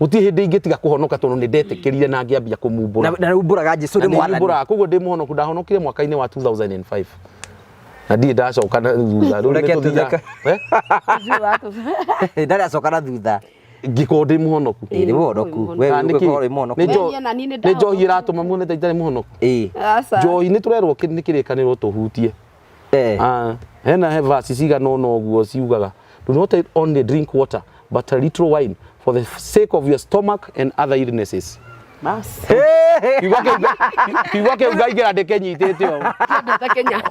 Gũtirĩ hĩndĩ ingĩtiga kũhonoka tondũ nĩ ndetĩkĩrire na ngĩambia kũmumbũra. Na umbũraga Jesu Na nĩ nĩ mwathani. nyumbũraga, koguo ndĩ mũhonoku. Ndahonokire mwaka-inĩ wa 2005 na ndirĩ ndacoka na thutha. Rĩu Reke nĩ tũthiaga- tũtheke. Eh? Ndarĩ acoka na thutha. Ngĩkorwo ndĩ mũhonoku. Ĩĩ, nĩ mũhonoku. We Kana nĩ kĩ? ũgĩkorwo wĩ mũhonoku. Nĩ Niĩ ona niĩ nĩ nĩ njohi ndahonoka. ĩratũma muone ta itarĩ mũhonoku. Ĩĩ. Aca. Njohi nĩ tũrerwo nĩ kĩrĩkanĩro tũhutie. Eh. Ah, hena he verse cigana ũna ũguo ciugaga, do not only drink water but a little wine for the sake of your stomach and other illnesses. Bas. Kiugo kĩu ngaingĩra ndĩkĩnyitĩte ũũ. Ndete Kenya.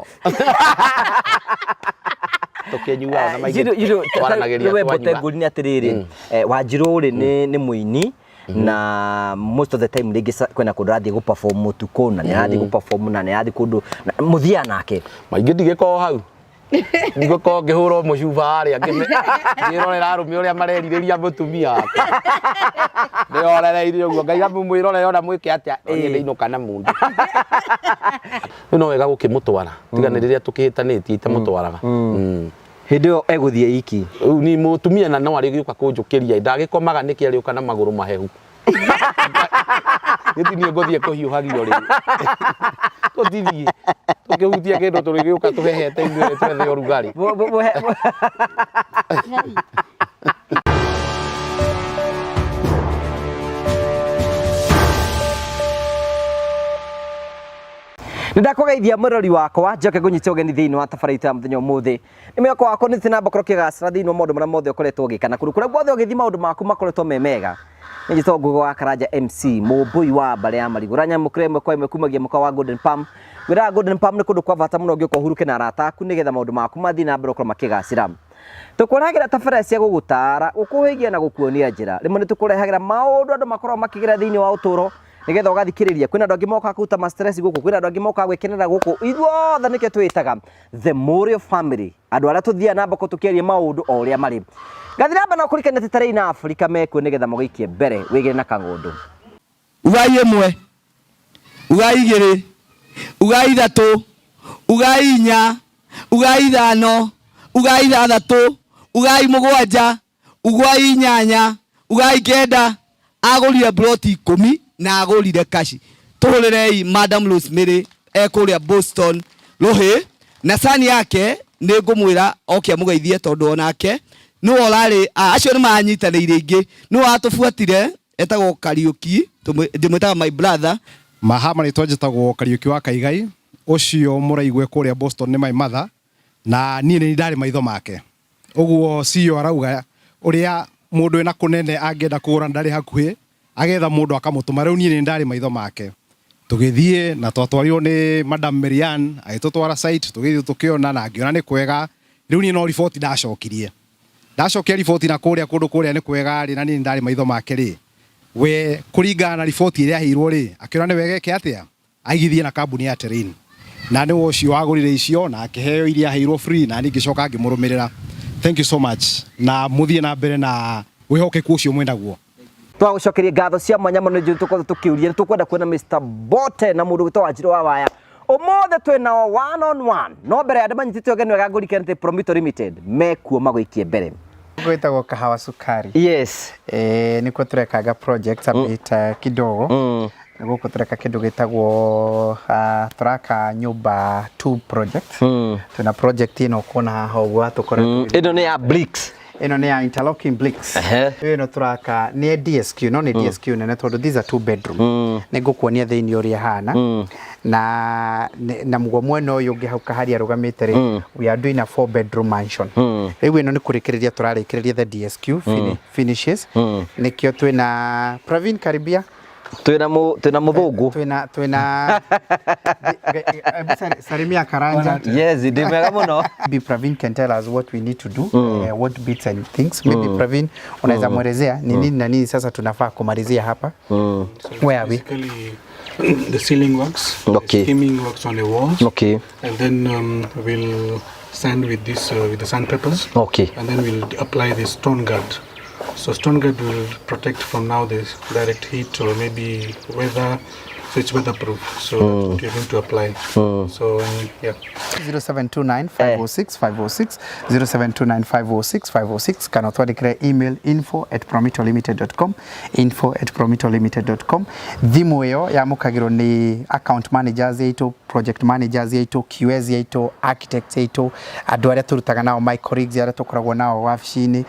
Tũkĩnyuaga na maingĩ twaranagĩria we mbote twanyua. ngũri nĩ atĩrĩrĩ, Wanjirũ rĩ nĩ mũini na most of the time rĩngĩ kwĩna kũndũ arathiĩ gũ perform ũtukũ na nĩ arathiĩ gũ perform na nĩ arathiĩ kũndũ mũthiaga nake. Maingĩ ndigĩkorwo hau ndigũkorwo ngĩhũrwo mũcuba harĩa ngĩrorera arũme ũrĩa marerirĩria mũtumia wakwa ndĩorereirie ũguo ngaiga mwĩrorere ona mwĩke atĩa no niĩ ndĩinũka na mũndũ. Rĩu no wega gũkĩmũtwara tiga nĩ rĩrĩa tũkĩhĩtanĩtie itamũtwaraga. Hĩndĩ ĩyo egũthiĩ iki. Rĩu ni mũtumia na no arĩgĩũka kũnjũkĩria ndagĩkomaga nĩkĩ arĩũka na magũrũ mahehu. Gĩti niĩ ngũthiĩ kũhiũhagio rĩu. Tũtithiĩ tũkĩhutia kĩndũ tũrĩgĩũka tũhehete ithuĩ twethe ũrugarĩ. Nĩ ndakũgeithia mwĩrori wakwa njoke ngũnyite ũgeni thĩinĩ wa tabarĩra itũ ya mũthenya ũmũthĩ. Nĩ mwĩhoko wakwa nĩ na mbakorwo kĩgacĩra thĩinĩ wa maũndũ marĩa mothe ũkoretwo ũgĩka na kũndũ kũrĩa guothe ũgĩthiĩ maũndũ maku makoretwo me mega. Nĩ njĩtagwo Ngũgĩ wa Karanja MC mũmbũi wa mbarĩ ya marigũ. Ũranyamũkĩra ĩmwe kwa ĩmwe kumagia mũkawa wa Golden Palm. Ngwĩraga Golden Palm nĩ kũndũ kwa bata mũno ũngĩũka ũhurũke na arata aku nĩgetha maũndũ maku mathiĩ na mbere gũkorwo makĩgacĩra. Tũkũrehagĩra tabarĩra cia gũgũtaara, gũkũhĩgia na gũkuonia njĩra. Rĩmwe nĩ tũkũrehagĩra maũndũ andũ makoragwo makĩgera thĩinĩ wa ũtũũro nĩgetha ũgathikĩrĩria. Kwĩna andũ angĩ mokaga kũruta ma stress gũkũ, kwĩna andũ angĩ mokaga gwĩkenera gũkũ. Ithuothe nĩkĩo twĩtaga The Morio Family, andũ arĩa tũthiaga na mboko tũkĩaria maũndũ o ũrĩa marĩ. Ngathiĩ na mbere na kũririkania atĩ Terrain Africa mekuo nĩgetha magũikie mbere wĩgĩre na kang'ũndũ. Ugai ĩmwe, ugai igĩrĩ, ugai ithatũ, ugai inya, ugai ithano, ugai ithathatũ, ugai mũgwanja, ugai inyanya, ugai kenda. Agũrire mburoti ikũmi na agũrire kaci. Tũhũrĩrei Madam Rosemary ekũrĩa Boston Rũhĩ na cani yake nĩ ngũmwĩra oke amũgeithie tondũ onake nĩwe ũrarĩ, acio nĩ maranyitanĩire ingĩ, nĩwe watũbuatire etagwo Kariũki, ndĩmwĩtaga my brother. Maha marĩtwa njĩtagwo Kariũki wa Kaigai, ũcio mũraigue kũrĩa Boston nĩ my mother, na niĩ nĩ ndarĩ maitho make. Ũguo CEO arauga ũrĩa mũndũ wĩna kũnene angĩenda kũgũra ndarĩ hakuhĩ, agetha mũndũ akamũtũma. Rĩu niĩ nĩ ndarĩ maitho make. Tũgĩthiĩ na twatwarirwo nĩ Madam Marianne, agĩtũtwara site, tũgĩthiĩ tũkĩona na ngĩona nĩ kwega. Rĩu niĩ no riboti ndacokirie. Ndacokia riboti na kũrĩa kũndũ kũrĩa nĩ kwega rĩ, na niĩ nĩ ndarĩ maitho make rĩ, we kũringana na riboti ĩrĩa aheirwo rĩ, akĩona nĩ wega eke atĩa? Aigithie na kambuni ya Terrain. Na nĩwe ũcio wagũrire icio na akĩheo iria aheirwo free na niĩ ngĩcoka ngĩmũrũmĩrĩra. Thank you so much na mũthiĩ na mbere na wĩhokeku ũcio mwĩnaguo. Twagũcokeria ngatho cia mwanya mũno nĩ tũkorwo tũkĩũria nĩ tũkwenda kuona Mr. Bote na mũndũ gwĩtwo Wanjirũ wa Waya. Ũmũthĩ twĩ nao one on one. No mbere ya andũ manyitĩte ũgeni wega ngũrikane atĩ Promito Limited mekuo magũikie mbere. Gwĩtagwo kahawa sukari. Yes. Eh, nĩkuo tũrekanga project a bit kidogo. Na gũkũ tũreka kĩndũ gĩtagwo tũraka nyũmba two project. Twĩna project ĩno ũkuona haha ũguo tũkoretwo Ĩno nĩ ya bricks. Ĩno nĩ ya interlocking bricks. Ĩno tũraka nĩ DSQ, no nĩ DSQ nene tondũ these are two bedroom. Nĩ ngũkuonia thĩinĩ ũrĩa hana. Na mũguo mwena ũyũ ũngĩ hau kaharia arũgamĩte rĩ, we are doing a four bedroom mansion. Rĩu ĩno nĩ kũrĩkĩrĩria tũrarĩkĩrĩria the DSQ finishes. Nĩkĩo twĩna Pravin karibia. Twĩna mũthũngũ. Twĩna Salimia Karanja. Yes, ndĩ mwega mũno. Maybe Pravin can tell us what we need to do, what bits and things. Maybe Pravin unaweza mwelezea ni nini na nini sasa tunafaa kumalizia hapa. Where are we? Basically, the ceiling works, the skimming works on the walls, and then we'll sand with this with the sandpapers, and then we'll apply the stone guard. So stone guard will protect from now the direct heat or maybe weather. So it's weatherproof. So that's what you're going to apply. So yeah. 0729 506 506 0729 506 506 kana twandĩkĩre email info@promitolimited.com info@promitolimited.com. Thimũ ĩyo yamũkagĩrwo nĩ account managers aitũ, project managers aitũ, QS aitũ, architects aitũ, andũ arĩa tũrutaga nao, my colleagues arĩa tũkoragwo nao wabici-inĩ,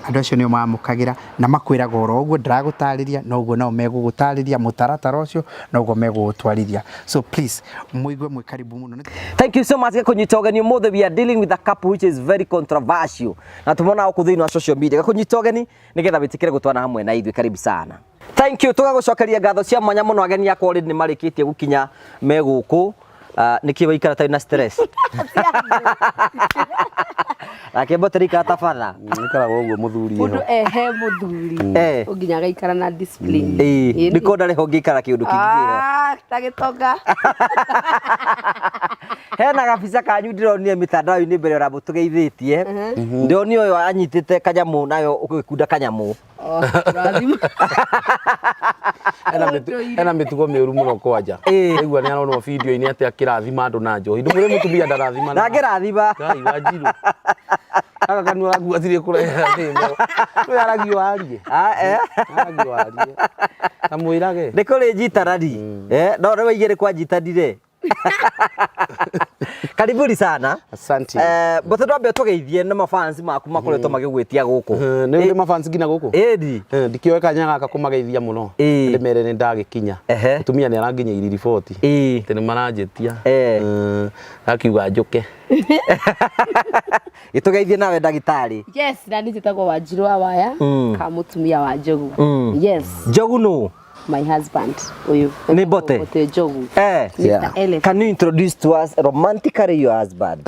andũ acio nĩo mamũkagĩra na makwĩraga oro ũguo ndĩragũtarĩria, noguo nao megũgũtarĩria mũtaratara ũcio, noguo megũgũtwarithia. So please mũigue mwĩ karibu mũno. Thank you so much gakũnyita ũgeni. Ũmũthĩ we are dealing with a couple which is very controversial na tumona gũkũ thĩinĩ wa social media. Gakũnyita ũgeni nĩgetha wĩtĩkĩre gũtwana hamwe na ithuĩ. Karibu sana. Thank you. Tũgagũcokeria ngatho cia mwanya mũno. Ageni akwa already nĩ marĩkĩtie gũkinya me gũkũ. Nĩkĩ waikara tarĩ na stress nake mbote rĩikara ta batha? Nikaragwo ũguo mũthuri. Mũndũ ehe mũthuri nginya agaikara na discipline. Ĩĩ, nĩko ndarĩ ho ngĩikara kĩũndũ kĩngĩ kĩho. Ah, ta gĩtonga. Hena gabica kanyu ndĩronire mĩtandao-inĩ mbere ũrĩa mũtũgeithĩtie. Ndĩronire ũyũ anyitĩte kanyamũ nayo ũgĩkunda kanyamũ. Oh, rathima. Ena mĩtugo mĩũru mũno kwanja. Rĩu nĩ aronwo video-inĩ atĩ akĩrathima andũ na njohi. Ndũmwĩre mũtumia ndarathima. Na ngĩrathima. Ngai wa Njirũ. Gaka kanua gaku gatirĩ kũrehe thĩna. Rĩu aragio arie. Ah, eh. Aragio arie. Ta mwĩrage. Nĩ kũrĩ njitarani. No rĩu waigire kwa njitanire. Karibuni sana. Asante. Mbote twambe tũgeithie na mafans maku makoretwo magĩgwĩtia gũkũ. Nĩ ũrĩ mafans nginya gũkũ? Ĩni. Ndikĩoe kanya gaka kũmageithia mũno. Ndĩmere nĩ ndagĩkinya. Mũtumia nĩ aranginyĩirie riboti. Atĩ nĩ maranjĩtia. Akiuga njũke. Gĩtũgeithie nawe ndagĩtarĩ. Yes, na niĩ njĩtagwo Wanjirũ wa Waya, ka mũtumia wa Njogu. Yes. Njogu nũ? My husband ũyũ. Nĩ Mbote? Mbote Njogu. Mr. Elephant. Can you introduce to us romantically your husband?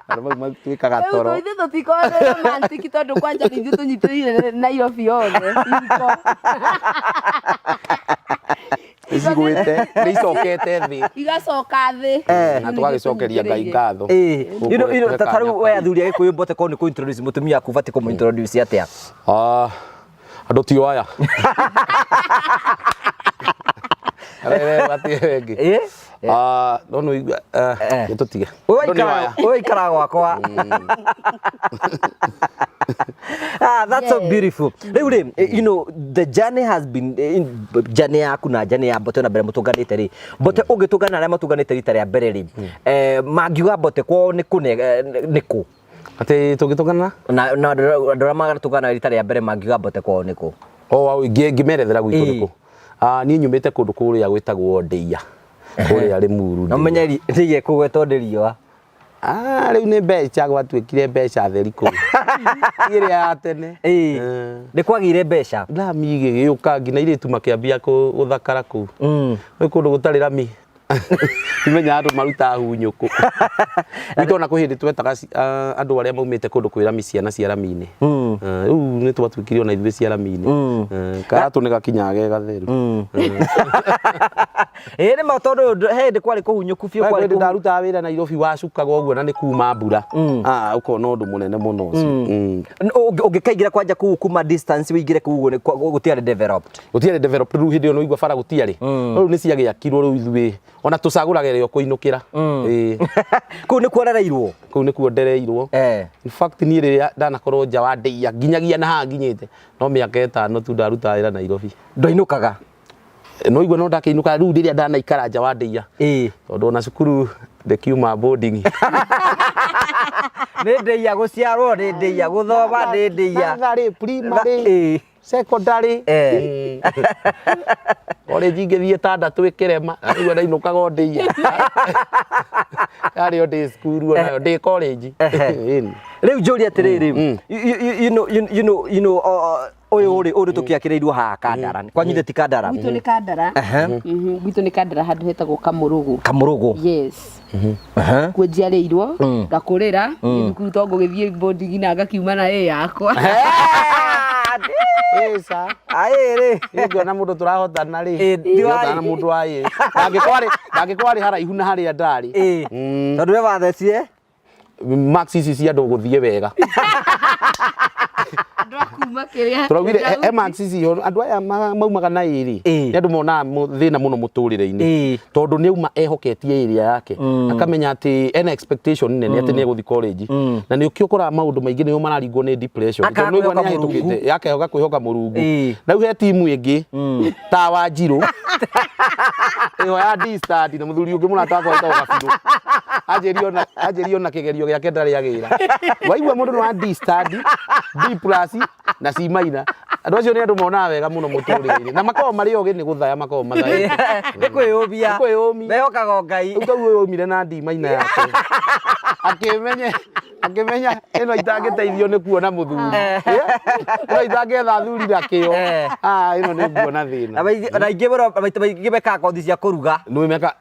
Andũ mau matuĩkaga toro. Rĩu ithuĩ tũtikoragwo twĩ romantic tondũ kwanja nĩ ithuĩ tũnyitĩrĩire Nairobi yothe. Iriko. Icigwĩte, nĩ icokete thĩ. Igacoka thĩ. Na tũgagĩcokeria Ngai ngatho. Ta rĩu we athuri a Gĩkũyũ Mbote korwo nĩ kũ introduce mũtumia waku ũbatiĩ kũmũ introduce atĩa? Andũ ti aya. Ĩngĩ. No nĩ ũigua, tũtige. Ũyũ aikaraga gwakwa. Ah, that's so beautiful. Rĩu rĩ, you know, the journey has been journey yaku na journey ya Mbote na mbere mũtũnganĩte rĩ. Mbote ũngĩtũngana arĩa matũnganĩte rita rĩa mbere rĩ, mangiuga Mbote kwao nĩ kũ nĩ kũ? Atĩ tũngĩtũngana? Na andũ arĩa magatũngana rita rĩa mbere mangiuga Mbote kwao nĩ kũ? Oh, ngĩmerethera gwitũ nĩ kũ? Niĩ nyumĩte kũndũ kũrĩa gwĩtagwo Ndeia. Kũrĩa Limuru. No menye Ndeia ĩkũgwetwo nĩ riũa. Rĩu nĩ mbeca gwatuĩkire mbeca theri kũu. Ĩrĩa ya tene. Nĩ kwagĩire mbeca. Rami ĩgĩgĩũka nginya airĩtu makĩambia gũthakara kũu. Nĩ kũndũ gũtarĩ rami. Ndimenya andũ marutaga hunyũkũ. Gwitũ ona kwĩ hĩndĩ twetaga andũ arĩa maumĩte kũndũ kwĩ rami ciana cia rami-inĩ. Rĩu nĩ twatuĩkire ona ithuĩ cia rami-inĩ. Karatũ nĩ gakinyaga ge gatheru. Ĩĩ nĩ ma tondũ he hĩndĩ kwarĩ kũhunyũku biũ, kwarĩ Hĩndĩ ndarutaga wĩra Nairobi wacukaga ũguo na nĩ kuma mbura. Ũkona ũndũ mũnene mũno ũcio. Ũngĩkaingĩra kwanja kũu kuma distance ũingĩre kũu ũguo gũtiarĩ developed. Gũtiarĩ developed rĩu hĩndĩ ĩyo nĩ ũigua bara gũtiarĩ. Rĩu nĩ ciagĩakirwo rĩu ithuĩ ona tũcagũraga ĩrĩa ũkũinũkĩra. Kũu nĩkuo ũrereirwo? Kũu nĩkuo ndereirwo. In fact niĩ rĩrĩa ndanakorwo nja wa Ndeia nginyagia na haha nginyĩte no mĩaka 5 tu ndarutaga wĩra Nairobi. Ndwainũkaga? No igua no ndakĩinũka rĩu rĩrĩa ndanaikara nja wa Ndeia. Tondũ ona cukuru ndĩkiuma boarding. Nĩ Ndeia gũciarwo, nĩ Ndeia gũthoma, nĩ Ndeia. Nursery, primary, secondary. College ingĩthiĩ ĩtandatũ ĩkĩrema, na rĩu ndainũkaga o Ndeia. Yarĩ o ndĩ cukuru onayo, ndĩ college. Rĩu njũrie atĩrĩrĩ, you know, ũyũ rĩ, ũyũ tũkĩakĩrĩirwo haha Kandara. Kwanyu ti Kandara? Gwitũ nĩ Kandara. Gwitũ nĩ Kandara handũ hetagwo Kamũrũgũ. Kamũrũgũ. Yes. Kuo njiarĩirwo, ngakũrĩra, thukuru to ngũgĩthiĩ boarding na ngakiuma na ĩ yakwa. Ĩca. Aĩ rĩ. Niĩ ngĩona mũndũ tũrahotana rĩ. Ndihotana na mũndũ wa ĩ. Ndangĩkorwo arĩ haraihu na harĩa ndarĩ. Tondũ we wathecire? Marks ici cia andũ gũthiĩ wega. Andũ a kuma kĩrĩa Tũraugire Emax icio andũ aya maumaga na ĩrĩ nĩ andũ monaga thĩna mũno mũtũrĩre-inĩ tondũ nĩ auma ehoketie area yake akamenya atĩ ena expectation nene atĩ nĩ egũthiĩ college na nĩ ũkĩo ũkoraga maũndũ maingĩ nĩo mararingwo nĩ depression Akaga tondũ nĩaigua kwĩhoka nĩahĩtũkĩte Mũrungu. akehoka kwĩhoka Mũrungu. Rĩu he timu ĩngĩ ta Wanjirũ ĩyo ya D-stand na mũthuri ũngĩ mũrata wakwa wĩtagwo Gabirũ anjĩrie ona anjĩrie ona kĩgerio gĩake ndarĩ agĩra waigua mũndũ nĩ wa D-stand D plus na C minor andũ acio nĩ andũ monaga wega mũno mũtũrĩre-inĩ na makoragwo marĩ ogĩ nĩ gũthaya makoragwo mathaĩte Nĩ kwĩyũmia. Nĩ kwĩyũmia. Mehokaga o Ngai. Rĩu kau ũyũ aumire na D minor yake akĩmenye akĩmenya ĩno itangĩteithio nĩ kuona mũthuri ĩno itangĩetha athuri na kĩo ah ĩno nĩ nguona thĩna Na na aingĩ mũno maita maingĩ mekaga kothi cia kũruga. Nĩ meka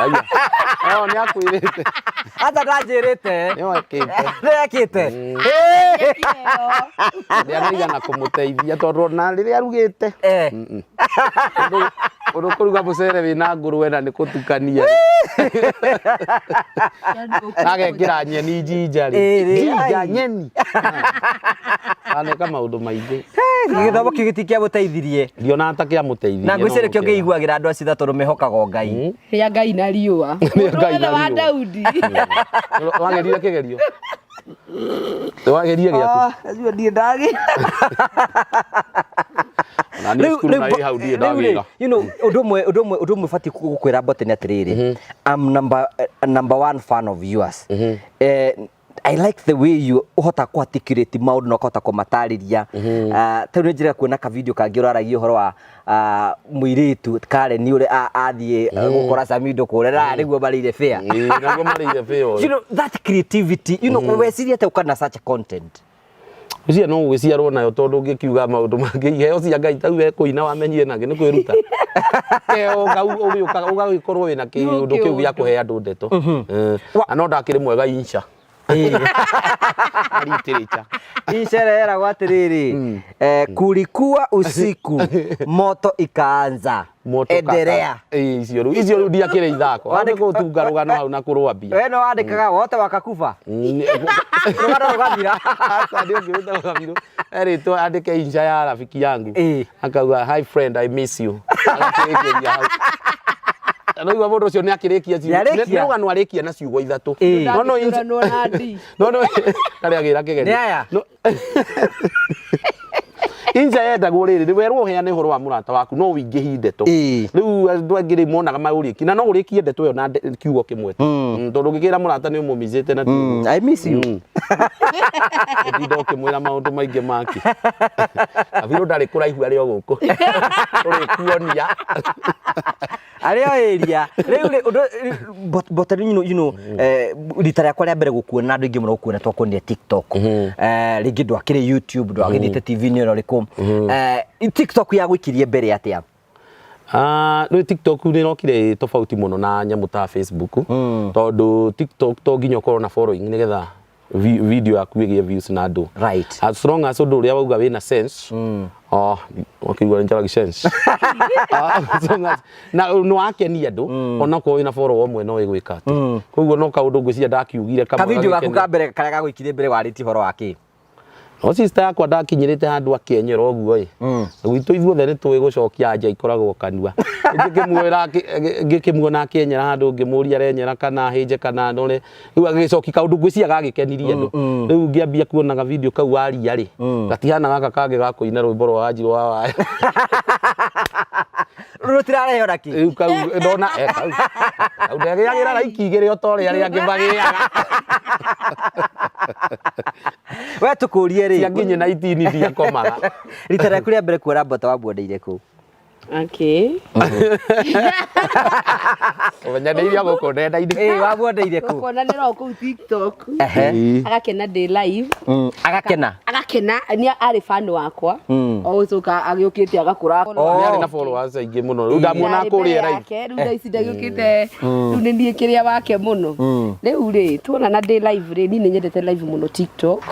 Aya. Oh, nĩ akwĩrĩte. Ata ndanjĩrĩte. Nĩ wekĩte. Nĩ ekĩte. Ndĩanaigana kũmũteithia tondũ ona rĩrĩa arugĩte. Ũndũ kũruga mũcere wĩna ngũrwe na nĩ kũtukania. Agekĩra nyeni jinja rĩ. Jinja nyeni. Aneka maũndũ maingĩ. Gĩthomo kĩu gĩtikĩamũteithirie. Ndionaga ta kĩamũteithirie. Na ngwĩciria nĩkĩo ngĩiguagĩra andũ acio tha tondũ mehokaga o Ngai. Ya Ngai na riũa. Nĩ Ngai na Mũndũ wothe wa riũa. Daudi. Wagerire kĩgerio? Wagerie gĩaku? Ah, acio ndirĩ ndagĩa. Na niĩ cukuru na ĩ hau ndirĩ ndagĩra. You know, ũndũ ũmwe ũndũ ũmwe ũndũ ũmwe batiĩ gũkwĩra Mbote nĩ atĩrĩrĩ, I'm number number one fan of yours. Eh, I like the way you ũhota kũ articulate maũndũ na ũkahota kũmatarĩria. Ah, ta rĩu nĩ njĩra kuona ka video kangĩ ũraragia ũhoro wa ah, mũirĩtu Karen ũrĩa athiĩ gũkora Samido kũrĩa na nĩguo marĩire fare. Ĩĩ, nĩguo marĩire fare. You know, that creativity, you know, weciria atĩa ũkana such content? Ũcio no gũgĩciarwo nayo tondũ ũngĩkiuga maũndũ mangĩ iheo cia Ngai tau we kũina wamenyire nangĩ nĩ kwĩruta. Keo kau ũgĩũka ũgagĩkorwo wĩna kĩũndũ kĩu gĩa kũhe andũ ndeto. Eh, na no ndakĩrĩ mwega insha. Literature. Ishara yeragwo atĩrĩrĩ, eh, kulikuwa usiku moto ikaanza Moto endelea. Ĩĩ, icio rĩu icio rĩu ndiakĩrĩ ithako. Hau nĩ gũtunga rũgano hau na kũrũa mbia. We no wandĩkaga wote wakakuba rũgano rũgathira. Aca nĩ ũngĩ wĩtagwo Kabiru erĩtwo andĩke insha ya rafiki yangu Ĩĩ. akauga hi friend I miss you agakĩrĩkĩria hau Naigua mũndũ ũcio nĩ akĩrĩkia ciugo Nĩarĩkia? nĩ rũgano arĩkia na ciugo ithatũ Ĩĩ. no no insha Ndangĩtũranwo na ndi. no no ndarĩ agĩra kĩgerio Nĩ aya? No- Inja yendagwo rĩrĩ nĩ werwo ũheane ũhoro wa mũrata waku no ũingĩhi ndeto Ĩĩ. rĩu andũ angĩ rĩ monaga maũrĩki na no ũrĩkie ndeto ĩyo na kiugo kĩmwe tu tondũ ũngĩkĩra mũrata nĩ ũmũmicĩte na Mm, I miss you. ũtinda ũkĩmwĩra maũndũ maingĩ make Kabirũ ndarĩ kũraihu arĩ o gũkũ tũrĩkuonia Arĩ o area. Rĩu rĩ ũndũ but but you know, you know, eh, rita rĩakwa rĩa mbere gũkuona andũ aingĩ mũno gũkuona twakuonire TikTok. Eh, rĩngĩ ndwakĩrĩ YouTube, ndwagĩthiĩte TV-inĩ ona ũrĩkũ. Eh, TikTok yagũikirie mbere atĩa? Ah, rĩu TikTok nĩ ĩrokire ĩ tofauti mũno na nyamũ ta Facebook tondũ TikTok to nginya ũkorwo na following nĩgetha video yaku ĩgĩe views na andũ Right. as long as ũndũ ũrĩa wauga wĩna sense oh wakĩigua nĩ njaragia sense Ah, as long as na nĩ wakenia andũ ona okorwo wĩna follower ũmwe no ĩgwĩka atĩ koguo no kaũndũ ngwĩciria ndakiugire kamwe Ka video gaku gagĩkenia. ka mbere karĩa gagũikirie mbere warĩtie ũhoro wa kĩ? No sister yakwa ndakinyĩrĩte handũ akĩenyera ũguo ĩ gwitũ ithuothe nĩ tũĩ gũcokia anja ikoragwo kanua ngĩkĩmuoera ngĩkĩmuona akĩenyera handũ ngĩmũria arenyera kana ahĩnje kana ndore rĩu agĩcokia kaũndũ ngwĩciria gagĩkenirie andũ rĩu ngĩambia kuonaga video kau waria rĩ gatihana gaka kangĩ ga kũina rwĩmbo rwa Wanjirũ wa Waya Rũtirarehe ona kĩ? rĩu kau ndona eh, kau kau ndagĩagĩra raiki igĩrĩ o ta ũrĩa arĩa angĩ magĩaga We tũkũrie rĩ. cia nginyi na itini ndiakomaga Rita rĩaku rĩa mbere kuona mbota wamuoneire kũ? Okay. Ũmenya nĩ iria gũkũ nenda-inĩ Ĩĩ wamuoneire kũ? Kuonanĩra o kũu TikTok. Ehe. Agakena ndĩ live. Agakena. Agakena nĩ arĩ fan wakwa. O gũcoka agĩũkĩte agakũra. Nĩ arĩ na followers aingĩ mũno rĩu ndamuona Ndarĩ kũrĩa mbere live yake, rĩu thaa ici ndagĩũkĩte rĩu nĩ niĩ kĩrĩa wake mũno rĩu rĩ tuonana ndĩ live rĩ niĩ nĩ nyendete live mũno TikTok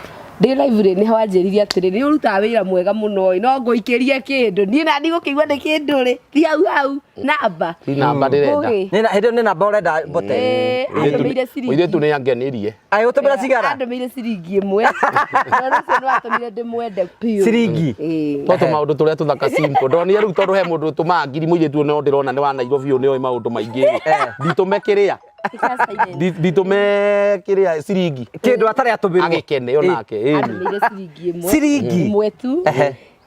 Ndĩ live rĩ, nĩ wanjĩrire atĩrĩ, nĩ ũrutaga wĩra mwega mũno ĩ, no ngũikĩrie kĩndũ. Niĩ na ndigũkĩigua nĩ kĩndũ rĩ, thi hau hau, namba. Ti namba ndĩrenda. Ngũgĩ. Nĩ hĩndĩ ĩyo nĩ namba ũrenda mbote. Ĩĩ, andũmĩire ciringi. Mũirĩtu nĩ angenirie. Agĩgũtũmĩra cigana? Andũmĩire ciringi ĩmwe. Na ũndũ ũcio nĩ watũmire ndĩmwende biũ. Ciringi? Ĩĩ. To tũmaũndũ tũrĩa tũthaka simple. Ndonire rĩu tondũ he mũndũ ũtũmaga ngiri mũirĩtu ũyũ no ndĩrona nĩ wa Nairobi ũyũ nĩoĩ maũndũ maingĩ. Nditũme kĩrĩa. Nditũme kĩrĩa ciringi. Kĩndũ atarĩ atũmĩrwo. Agĩkene onake. Ĩni. Andũmĩire ciringi ĩmwe. Ciringi? Ĩmwe tu.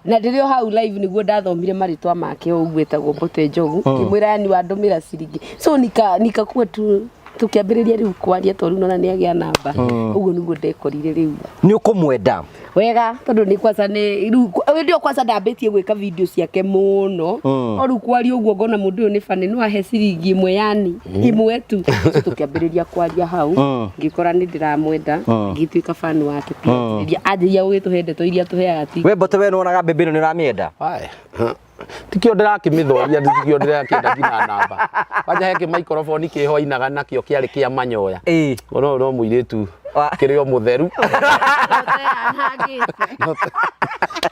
Na ndĩrĩ o hau live nĩguo ndathomire marĩtwa make o ũguo etagwo Mbote Njogu. Ngĩmwĩra yani wandũmĩra ciringi. So nika nikakuwa tu tukiambĩrĩria rĩu kwaria tondũ rĩu nona nĩ agĩa namba. Ũguo nĩguo ndekorire rĩu. Nĩ ũkũmwenda. Wega tondũ nĩ kwanza nĩ rĩu hĩndĩ ĩyo kwanza ndambĩtie gwĩka video ciake mũno. No rĩu kwaria ũguo ngona mũndũ ũyũ nĩ funny no ahe ciringi ĩmwe yani ĩmwe tu. So tũkĩambĩrĩria kwaria hau ngĩkora nĩ ndĩramwenda ngĩtuĩka fan wake biũ. Anjĩria gũgĩtũhe ndeto iria tũheaga ti We mbote we nĩwonaga mbembe ĩno nĩ ũramĩenda? Wae. Tikio ndĩrakĩmĩthoria tikio ndĩrakĩenda nginya namba. Kwanja he kĩmaikoroboni kĩho ainaga nakĩo kĩarĩ kĩa manyoya. Ĩĩ. Ono no mũirĩtu Wa- kĩrĩ o mũtheru.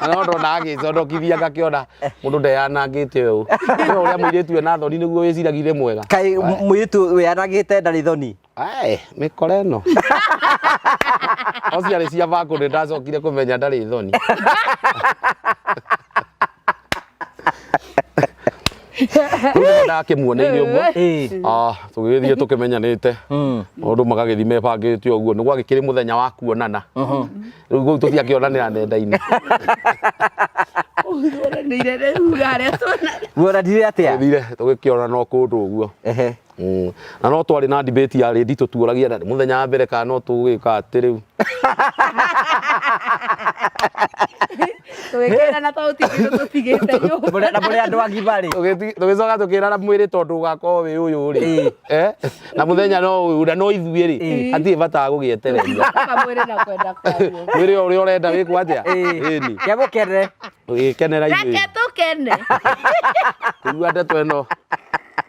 Na no ndona agĩcondokithia ngakĩona mũndũ ndeyanangĩte ũũ. Nĩ ũrĩa mũirĩtu ena thoni nĩguo wĩciragia nĩ mwega. Kaĩ mũirĩtu wĩyanangĩte ndarĩ thoni? Ae, mĩkora ĩno. O ciarĩ cia bako nĩ ndacokire kũmenya ndarĩ thoni. Rĩu nĩho ndakĩmuoneire ũguo. Ĩĩ. Ah, tũgĩgĩthiĩ tũkĩmenyanĩte. Maũndũ magagĩthiĩ mebangĩte ũguo. Nĩ gwagĩkĩrĩ mũthenya wa kuonana. Rĩu kũu tũtiakĩonanĩra nenda-inĩ. Ũranĩire rĩu harĩa tuona. Muonanire atĩa? Tũthire tũgĩkĩonana o kũndũ ũguo. Ehe. Na no twarĩ na debate yarĩ nditũ tuoragia na mũthenya wa mbere kana no tũgwĩka atĩ rĩu. Tũgĩkĩrana tondũ ti kĩndũ tũtigĩte nyũmba. Na mũrĩ andũ agima rĩ. Tũgĩcoka tũkĩrana mwĩrĩ tondũ ũgakorwo wĩ ũyũ rĩ. Ĩĩ. Eh? Na mũthenya no ũyũ na no ithuĩ rĩ. Hatirĩ bata wa gũgĩetereria. Kaba mwĩrĩ na kwenda kwaguo. Mwĩrĩ o ũrĩa ũrenda wĩkwo atĩa? Ĩni. Kĩamũkenere. Tũgĩkenera ithuĩ. Reke tũkene. Kũigua ndeto ĩno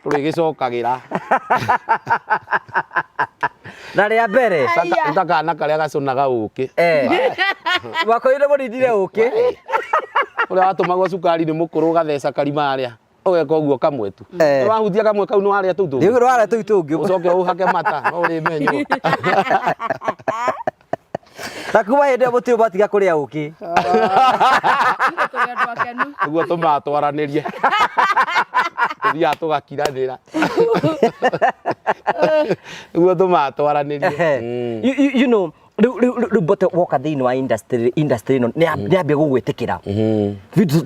tũrĩgĩcokagĩra. Na rĩa mbere. Aya. Ta kana karĩa gacũnaga ũkĩ. Eh. Wakorire mũrindire ũkĩ. Ũrĩa watũmagwo cukari nĩ mũkũrũ ũgatheca karima harĩa. Ũgeka ũguo kamwe tu. Eh. Wahutia kamwe kau nĩ warĩa tũu tũngĩ. Rĩu rwara tũu tũngĩ. Ũcoke ũhake mata no ũrĩmenywo. Na kuma hĩndĩ ĩyo mũtirĩ mwatiga kũrĩa ũkĩ. Tũrĩ andũ akenu. Nĩguo tũmatwaranĩrie. Tũthiaga tũgakiranĩra. Nĩguo tũmatwaranĩrie. You know, rĩu rĩu rĩu mbote woka thĩinĩ wa industry industry ĩno nĩ ambia gũgwĩtĩkĩra.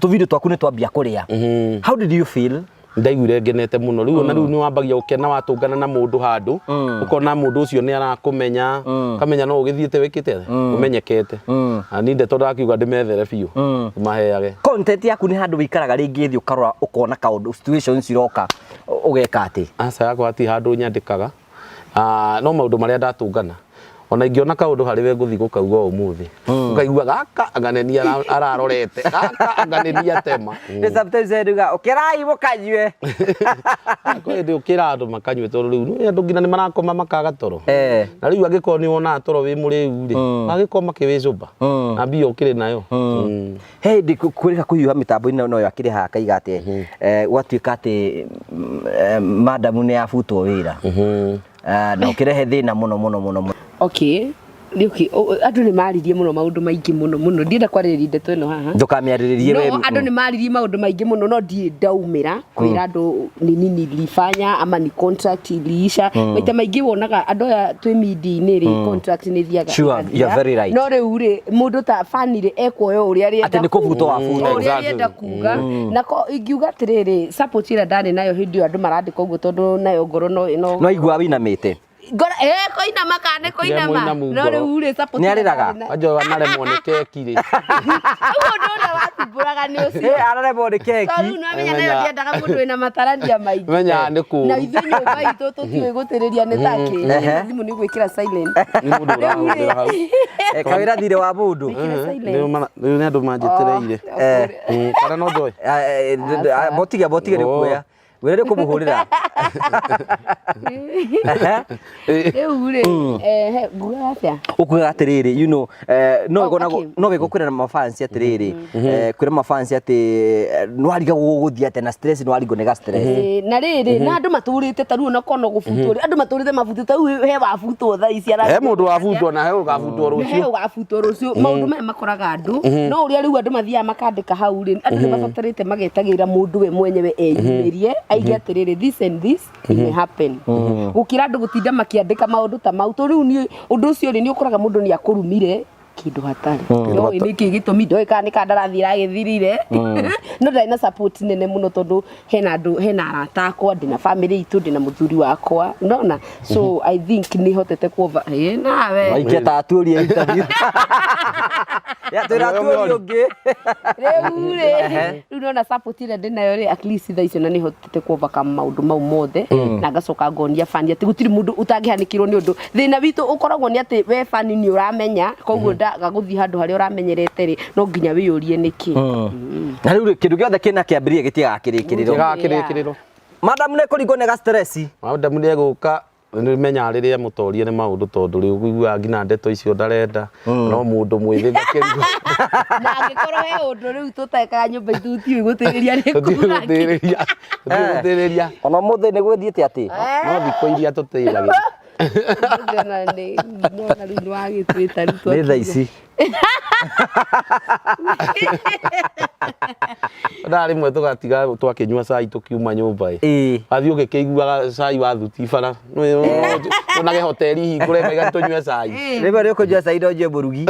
Tũvideo twaku nĩ twambia kũrĩa. How did you feel? Ndaiguire ngenete mũno rĩu ona rĩu nĩ wambagia gũkena watũngana na mũndũ handũ ũkona mũndũ ũcio nĩ arakũmenya ũkamenya no ũgĩthiĩte wĩkĩte ũmenyekete na niĩ ndeto ndakiuga ndĩmethere biũ maheage Content yaku nĩ handũ wĩikaraga rĩngĩ thĩ ũkarora ũkona kaũndũ situations iroka ũgeka atĩ. Aca yakwa hatirĩ handũ nyandĩkaga. No maũndũ marĩa ndatũngana ona ingĩona kaũndũ harĩ we ngũthiĩ gũkauga ũmũthĩ ũkaigua gaka anga nĩ niĩ ararorete gaka anga nĩ niĩ atema. Nĩ sometimes nduga ũkĩrai mũkanyue. Kwĩ hĩndĩ ũkĩra andũ makanyue tondũ rĩu nĩ andũ nginya nĩ marakoma makaga toro. Na rĩu angĩkorwo nĩ wonaga toro wĩ mũrĩu rĩ, magĩkorwo makĩwĩcũba na mbia ũkĩrĩ nayo. He hĩndĩ kwĩrĩga kũhiũha mĩtambo-inĩ no yo akĩrĩ haha akaiga atĩ gwatuĩka atĩ madamu nĩ yabutwo wĩra. Na ũkĩrehe thĩna mũno mũno mũno mũno. Okay. Okay, andũ nĩ maririe mũno maũndũ maingĩ mũno mũno ndienda kwarĩrĩria ndeto ĩno haha. Ndũkamĩarĩrĩrie we. No andũ nĩ maririe maũndũ maingĩ mũno no ndirĩ ndaumĩra kwĩra andũ ni nini nilifanya ama ni contract iliisha. Maita maingĩ wonaga andũ aya twĩ media-inĩ rĩ contract nĩ ithiaga Sure, ĩgathira. you're very right. No rĩu rĩ mũndũ ta fan rĩ ekuoya ũrĩa arenda Atĩ nĩ kũbutwo wabutwo. ũrĩa arenda kuga. Na ko ingiuga atĩrĩrĩ support ĩrĩa ndarĩ nayo hĩndĩ ĩyo andũ marandĩka ũguo tondũ nayo ngoro no no No aigua wĩinamĩte. Ngoro koinama kana nĩ koinama. Mũinamu No ngoro. rĩu rĩ support Nĩ arĩraga? ĩrĩa ndarĩ na- Wanja wanaremwo nĩ keki rĩ. Ũguo ũndũ ũrĩa wathumbũraga nĩ ũcio. Araremwo nĩ keki. Tondũ rĩu nĩwamenya nayo ndiendaga mũndũ wĩna matarania maingĩ. Menya nĩ kũũru. Na ithuĩ nyũmba itũ tũtiũĩ gũtĩrĩria nĩ takĩ. Thimũ nĩ gwĩkĩra silent. Nĩ mũndũ ũrahũthĩra hau. Kawĩra thirĩ wa mũndũ. Gwĩkĩra silent. Rĩu nĩ andũ manjĩtĩrĩire. Kana no njoe? Botige botige nĩ kuoya. Wĩra nĩ kũmũhũrĩra. Rĩu rĩ, ngugaga atĩa? Ũkugaga atĩrĩrĩ, you know, no Oh, wĩgo okay. no wĩgo kwĩra mafans atĩrĩrĩ, kwĩra mafans atĩ nĩwarigagwo gũgũthiĩ atĩa na stress, nĩwarigwo nĩ ga stress. Na rĩrĩ, na andũ matũrĩte ta rĩu onakorwo no gũbutwo rĩ, andũ matũrĩte mabutĩte ta rĩu he wabutwo thaa ici he mũndũ wabutwo na he ũgabutwo he rũciũ. Ũgabutwo rũciũ. Maũndũ maya makoraga andũ, no ũrĩa rĩu andũ mathiaga makandĩka hau rĩ, andũ nĩ mabatarĩte magetagĩra mũndũ we mwenyewe eyumĩrie aige atĩrĩrĩ, this and this may happen, gũkĩra andũ gũtinda makĩandĩka maũndũ ta mau. To rĩu niĩ ũndũ ũcio rĩ, nĩ ũkoraga mũndũ nĩ akũrumire kĩndũ hatarĩ, ndoĩ nĩkĩ gĩtũmi, ndoĩ kana nĩ kandarathi ĩragĩthirire, no ndarĩ na support nene mũno tondũ hena andũ, hena arata akwa, ndĩna family itũ, ndĩna mũthuri wakwa, nona. So I think nĩ hotete kuova ĩ nawe. Waikia ta atuũria interview. Ya twĩra atuũria ũngĩ. Rĩu rĩ, rĩu nona support ĩrĩa ndĩnayo rĩ, at least thaa icio na nĩ hotete ku overcome maũndũ mau mothe, na ngacoka ngonia fani atĩ gũtirĩ mũndũ ũtangĩhanĩkĩrwo nĩ ũndũ. Thĩna witũ ũkoragwo nĩ atĩ we fani nĩ ũramenya, koguo ndaga gũthiĩ handũ harĩa ũramenyerete rĩ, no nginya wĩyũrie nĩkĩ. Na rĩu rĩ, kĩndũ gĩothe kĩna kĩambĩrĩria gĩtiagaga kĩrĩkĩrĩro. Gĩgakĩrĩkĩrĩro. Madam nĩ kũringwo nĩ ga stress. Madam nĩ egũka, nĩ rĩrĩa mũtorie nĩ maũndũ, tondũ rĩu ũiguaga nginya ndeto icio ndarenda, no mũndũ mwĩthĩ ngakĩrigwo. Na angĩkorwo he ũndũ rĩu tũtekaga nyũmba itũ, tiũĩ gũtĩrĩria nĩ tũtiũĩ kuga kĩ. Gũtĩrĩria, tũtiũĩ gũtĩrĩria. Ona ũmũthĩ nĩ gwĩthiĩte atĩ. No thikũ iria tũtĩragĩria. Ũmũthĩ ona nĩ nona rĩu nĩ wagĩtwĩta rĩu. Nĩ thaa ici. Thaa rĩmwe tũgatiga twakĩnyua cai tũkiuma nyũmba ĩ. Wathiĩ ũgĩkĩiguaga cai wa thuti bara onage hoteli hingũre maiga tũnyue cai. Rĩmwe nĩ ũkũnyua cai no ũnyue mũrugi.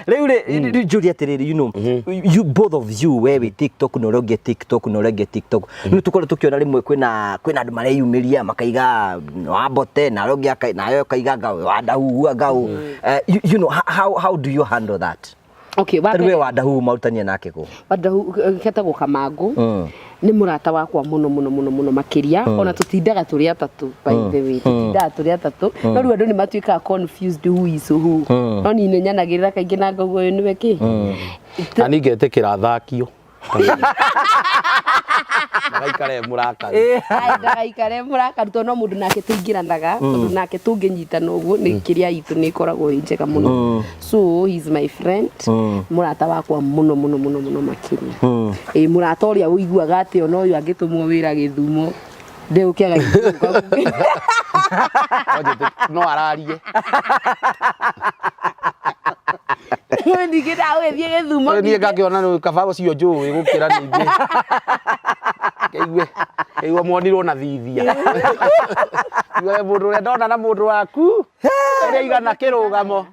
Rĩu rĩ, rĩu njũrie atĩrĩrĩ, you know, you both of you, we wĩ TikTok na ũrĩa ũngĩ TikTok na ũrĩa ũngĩ TikTok, nĩ tũkorwo tũkĩona rĩmwe kwĩna andũ mareyumĩria makaiga wambote na ũrĩa ũngĩ nawe ũkaiga ngau wandahuhu ngau. You know, how do you handle that? Okay, wa Tarĩu we mbere wandahuhu marutania nake kũ? Wandahu ketagwo Kamangũ, nĩ mũrata wakwa mũno mũno mũno mũno makĩria. Ona tũtindaga tũrĩ atatũ, by the way, tũtindaga tũrĩ atatũ, no rĩu andũ nĩ matuĩkaga confused who is who, no niĩ nĩ nyanagĩrĩra kaingĩ na ngauga ũyũ nĩwe kĩ. Na niĩ ngetĩkĩra thakio ndagaikare mũrakaru. Ai, ndagaikare mũrakaru, tondũ no mũndũ nake tũingĩranaga, tondũ nake tũngĩnyitana ũguo nĩ kĩrĩa itũ nĩ ĩkoragwo ĩ njega mũno. So he is my friend, mũrata wakwa mũno mũno mũno mũno makĩria. Ĩ mũrata ũrĩa ũiguaga atĩ ona ũyũ angĩtũmwo wĩra Gĩthumo ndegũkĩaga. No ararie. Ningĩ ndagũgĩthiĩ Gĩthumo. Niĩ ngakĩona nĩ kaba ũcio njũĩ gũkĩra ningĩ keigue keigua mwonirwo na thithia. Igue mũndũ ũrĩa ndona na mũndũ waku ũrĩa igana kĩrũgamo.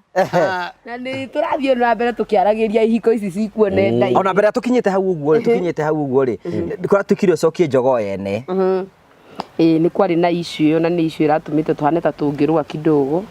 Na nĩ tũrathiĩ na mbere tũkĩaragĩria ihiko ici cikuo nenda-inĩ. Ona mbere ya tũkinyĩte hau ũguo rĩ, kũrĩa tukire ũcokie jogoo yene. Ĩĩ, nĩ kwarĩ na issue ĩyo, na nĩ issue ĩratũmĩte tũhane ta tũngĩrũa kidogo.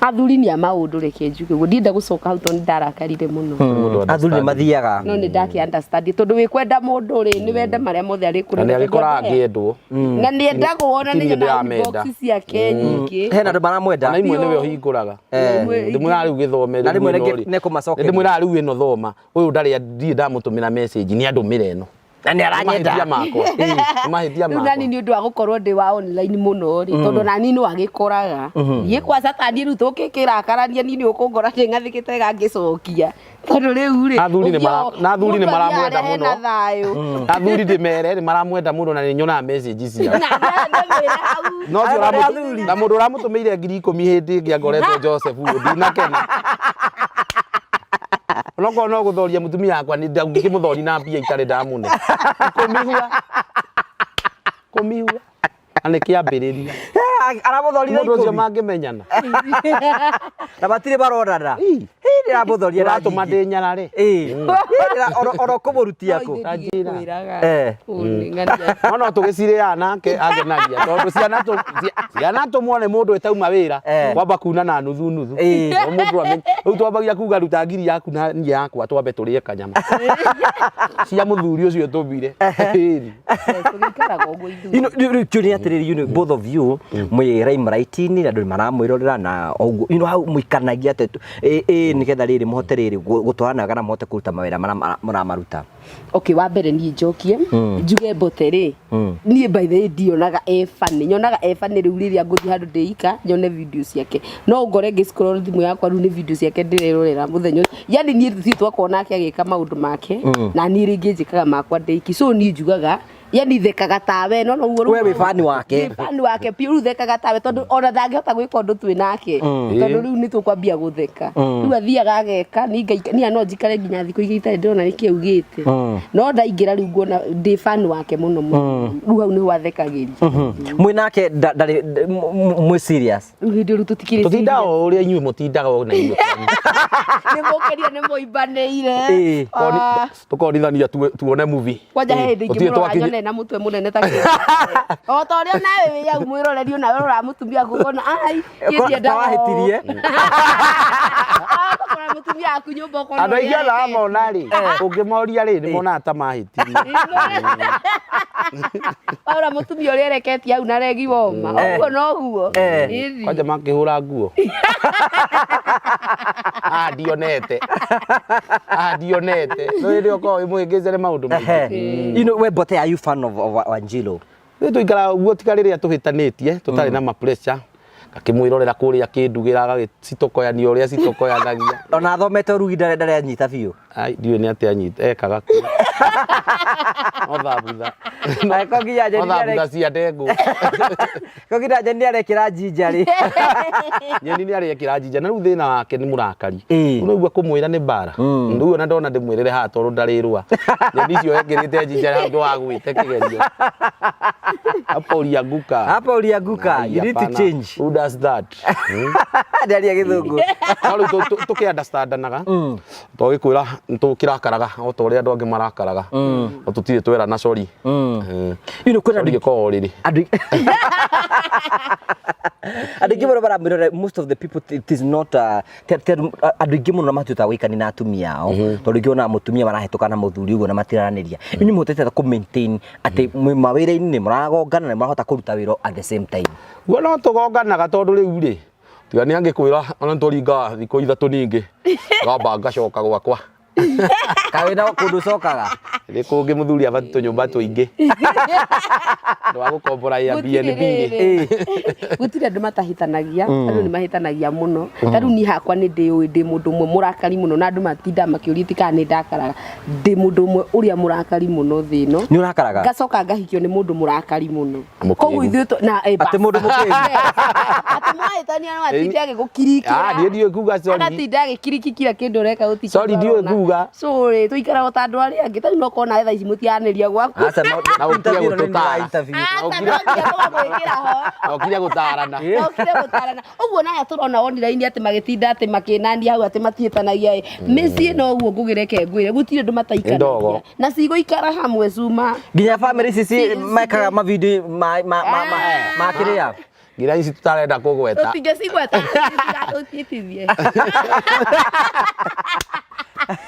Athuri nĩ a maũndũ, reke njuge ũguo. Ndienda gũcoka hau tondũ nĩ ndarakarire mũno. Athuri nĩ mathiaga. No nĩ ndakĩ understand, tondũ wĩ kwenda mũndũ rĩ, nĩ wende marĩa mothe arĩ Na nĩ agĩkoraga ngĩendwo. Na nĩ endagwo, na Ti nĩ niĩ nyonaga ndĩramenda. inbox ciake nyingĩ. Hena andũ maramwenda. Ona imwe nĩwe ũhingũraga. Ndĩmwĩraga rĩu gĩthome. Na rĩmwe rĩu ĩno rĩngĩ rĩ. nĩkũmacokeria. Ndĩmwĩraga rĩu ĩno thoma, ũyũ ndarĩ ndirĩ ndamũtũmĩra message, nĩ andũmĩre ĩno. Na nĩ aranyenda. Mahĩtia makwa. Nĩ mahĩtia Rĩu nani makwa. nĩ ũndũ wa gũkorwo ndĩ wa online mũno rĩ, tondũ nani no agĩkoraga niĩ kwa satani rĩu tũngĩkĩrakarania, niĩ nĩ ũkũngora ndĩ ng'athĩkĩte ngĩcokia, tondũ rĩu rĩ Na athuri nĩ na athuri nĩ mũndũ athiaga maramwenda arehe mũno. na thayũ. Athuri ndĩmere nĩ maramwenda mũno na nĩ nyonaga message ciao. Na ndamwĩra hau. No ũcio Aya nĩ athuri. na mũndũ ũramũtũmĩire 10,000 hĩndĩ ĩngĩ angoretwo Joseph ndinakena. Onokorwo no gũthoria mũtumia wakwa nĩ ndangĩkĩmũthori na mbia itarĩ ndamũne. Ikũmi hua. 10 hua. Na nĩ kĩambĩrĩria. Aramũthorire Mũndũ ũcio 10. mangĩmenyana. Na matirĩ maronana. Ndĩramũthoria na Ũratũma nyingĩ. ndĩnyarare. Ĩĩ. Oro kũmũrutia kũ. Ndingĩkwĩraga. No tũgĩcirĩaga nake angenagia tondũ ciana tũmwo nĩ mũndũ ĩtauma wĩra kwamba kuna na nuthu nuthu. No mũndũ amenye rĩu twambagia kuga ruta ngiri yaku na niĩ yakwa twambe tũrĩe kanyama cia mũthuri ũcio tũmire. Ĩni. Tũgĩikaraga ũguo ithuĩ. You know, rĩu kĩũria atĩrĩrĩ, you know, both of you mwĩ limelight-inĩ, andũ nĩ maramwĩrorera na ũguo, you know, how mũikanagia atĩ ĩ nĩgetha nĩgetha rĩrĩ mũhote rĩrĩ gũtwarana wega na mũhote kũruta mawĩra marĩa mũramaruta? Okay, wa mbere niĩ njokie njuge Mbote rĩ, niĩ by the way ndionaga e funny, nyonaga e funny rĩu rĩrĩa ngũthiĩ handũ ndĩika nyone video ciake, no ngore ngĩ scroll thimũ yakwa rĩu nĩ video ciake ndĩrerorera mũthenya ũcio. Yani niĩ tũtirĩ twakorwo nake agĩka maũndũ make, na niĩ rĩngĩ njĩkaga makwa ndĩiki, so niĩ njugaga yani thekaga tawe no no We wĩ fan wake. Ndĩ fan wake piũ, rĩu thekaga tawe tondũ ona ndangĩhota gwĩka ũndũ twĩ nake, tondũ rĩu nĩ tũkwambia gũtheka. Rĩu athiaga ageka, niĩ ngaika, niĩ no njikare nginya thikũ igĩrĩ itarĩ ndĩrona nĩkĩ augĩte, no ndaingĩra rĩu nguona ndĩ fan wake mũno mũno, rĩu hau nĩho athekagĩria. Mwĩ nake ndarĩ mwĩ serious? Rĩu hĩndĩ rĩu tũtikĩrĩ Tũtindaga o ũrĩa inyuĩ mũtindaga o na inyuĩ. Nĩ mũkeria nĩ mũimbanĩire. Ah. Tũkonithania tuone movie. Kwanja he hĩndĩ Gũtirĩ ingĩmũrora twakinya- nyone na mũtwe mũnene ta kĩ. O ta ũrĩa nawe wĩ hau mwĩroreri onawe ũroraga mũtumia waku ũkona ai niĩ ndiendaga Ta wahĩtirie. ũũ. Ũgakora mũtumia waku nyũmba ũkona Andũ aingĩ ũrĩa ona arekete. mona rĩ, ũngĩmoria rĩ, nĩ monaga ta mahĩtirie. Waura mũtumia ũrĩa ereketie hau na regi woma. Ũguo noguo. Ĩthi. Kwanja makĩhũra nguo. Ah, ndionete. Ah, ndionete. No hĩndĩ ĩyo ũkoragwo wĩ mũhĩngĩce nĩ maũndũ maingĩ. You know, we Mbote, are you fan of Wanjiru? Rĩu tũikaraga ũguo tiga rĩrĩa tũhĩtanĩtie tũtarĩ na ma pressure, ngakĩmwĩrorera kũrĩa akĩndugĩra agagĩcitokoyania ũrĩa citokoyanagia. Ona athomete ũrugi ndarĩ ndarĩ anyita biũ. Ai, ndiũĩ nĩ atĩa anyita ekaga kũ. No thambutha. Angĩkorwo nginya No nyeni thambutha cia ndengũ. Ko nginya nyeni nĩ arekĩra jinja rĩ. Nyeni nĩ arekĩra jinja na rĩu thĩna wake nĩ mũrakari. Ĩĩ. Rĩu kũmwĩra nĩ mbara. Rĩu ona ndona ndĩmwĩrĩre haha tondũ ndarĩrũa. Nyeni icio ekĩrĩte jinja hau ndwagwĩte kĩgerio. Hapo ulianguka. Hapa ulianguka. You need to Hapana. change. Who does that? Ndaria gĩthũngũ. No rĩu tũkĩ understandanaga. Twagĩkwĩra tũkĩrakaraga o ta ũrĩa andũ angĩ marakaraga. No tũtirĩ twerana sorry. You know, kwĩna Sorry gĩkoragwo rĩrĩ. Andũ andũ aingĩ mũno maramwĩrora, most of the people, it is not andũ aingĩ mũno matuĩkaga gũikarania na atumia ao, tondũ ingĩ onaga mũtumia marahĩtũka na mũthuri ũguo na matiraranĩria. Inyuĩ mũhotete atĩa kũ maintain atĩ mwĩ mawĩra-inĩ nĩ mũragongana na nĩ mũrahota kũruta wĩra at the same time? Guo no tũgonganaga tondũ rĩu rĩ, tiga nĩ angĩkwĩra ona nĩtũringaga thikũ ithatũ ningĩ ngamba ngacoka gwakwa. Kaĩ wĩna kũndũ ũcokaga? Nĩ kũngĩ mũthuri abatiĩ tũnyũmba tũingĩ. Ndũ wa gũkombora Airbnb rĩ. Gũtirĩ andũ matahĩtanagia, andũ nĩ mahĩtanagia mũno. Ta rĩu niĩ hakwa nĩ ndĩũĩ ndĩ mũndũ ũmwe mũrakari mũno, na andũ matindaga makĩũria ti kana nĩ ndakaraga. Ndĩ mũndũ ũmwe ũrĩa mũrakari mũno thĩ ĩno. Nĩ ũrakaraga? Ngacoka ngahikio nĩ mũndũ mũrakari mũno. Mũkĩgu. Koguo ithuĩ na Atĩ mũndũ mũkĩgu. Atĩ mwahĩtania no atinde agĩgũkirikĩra. Ah, niĩ ndiũĩ kuga sorry. Agatinda agĩkiriki kila kĩndũ ũreka gũtirĩ Sorry, kĩndũ ndiũĩ arona. kuga. So rĩ, tũikaraga o ta andũ arĩa angĩ. Ta rĩu no ũkorwo nawe thaa ici mũtiaranĩria gwaku. Aca, no- Na ũkire interview ĩno nĩ gũtũtara. interview. Aca, no nginya tũgamwĩkĩra ho. Na ũkire gũtarana. Na ũkire gũtarana. Ũguo na aya tũrona online atĩ magĩtinda atĩ makĩnania hau atĩ matiĩtanagia ĩ. Mĩciĩ no ũguo ngũgĩreke ngwĩre, gũtirĩ ũndũ mataikaragia. Ndogo. Na cigũikara hamwe cuma. Nginya family ici mekaga mavideo ma kĩrĩa. Nginya ici tũtarenda kũgweta. Tũtingĩcigweta, tũtigatũtitithie.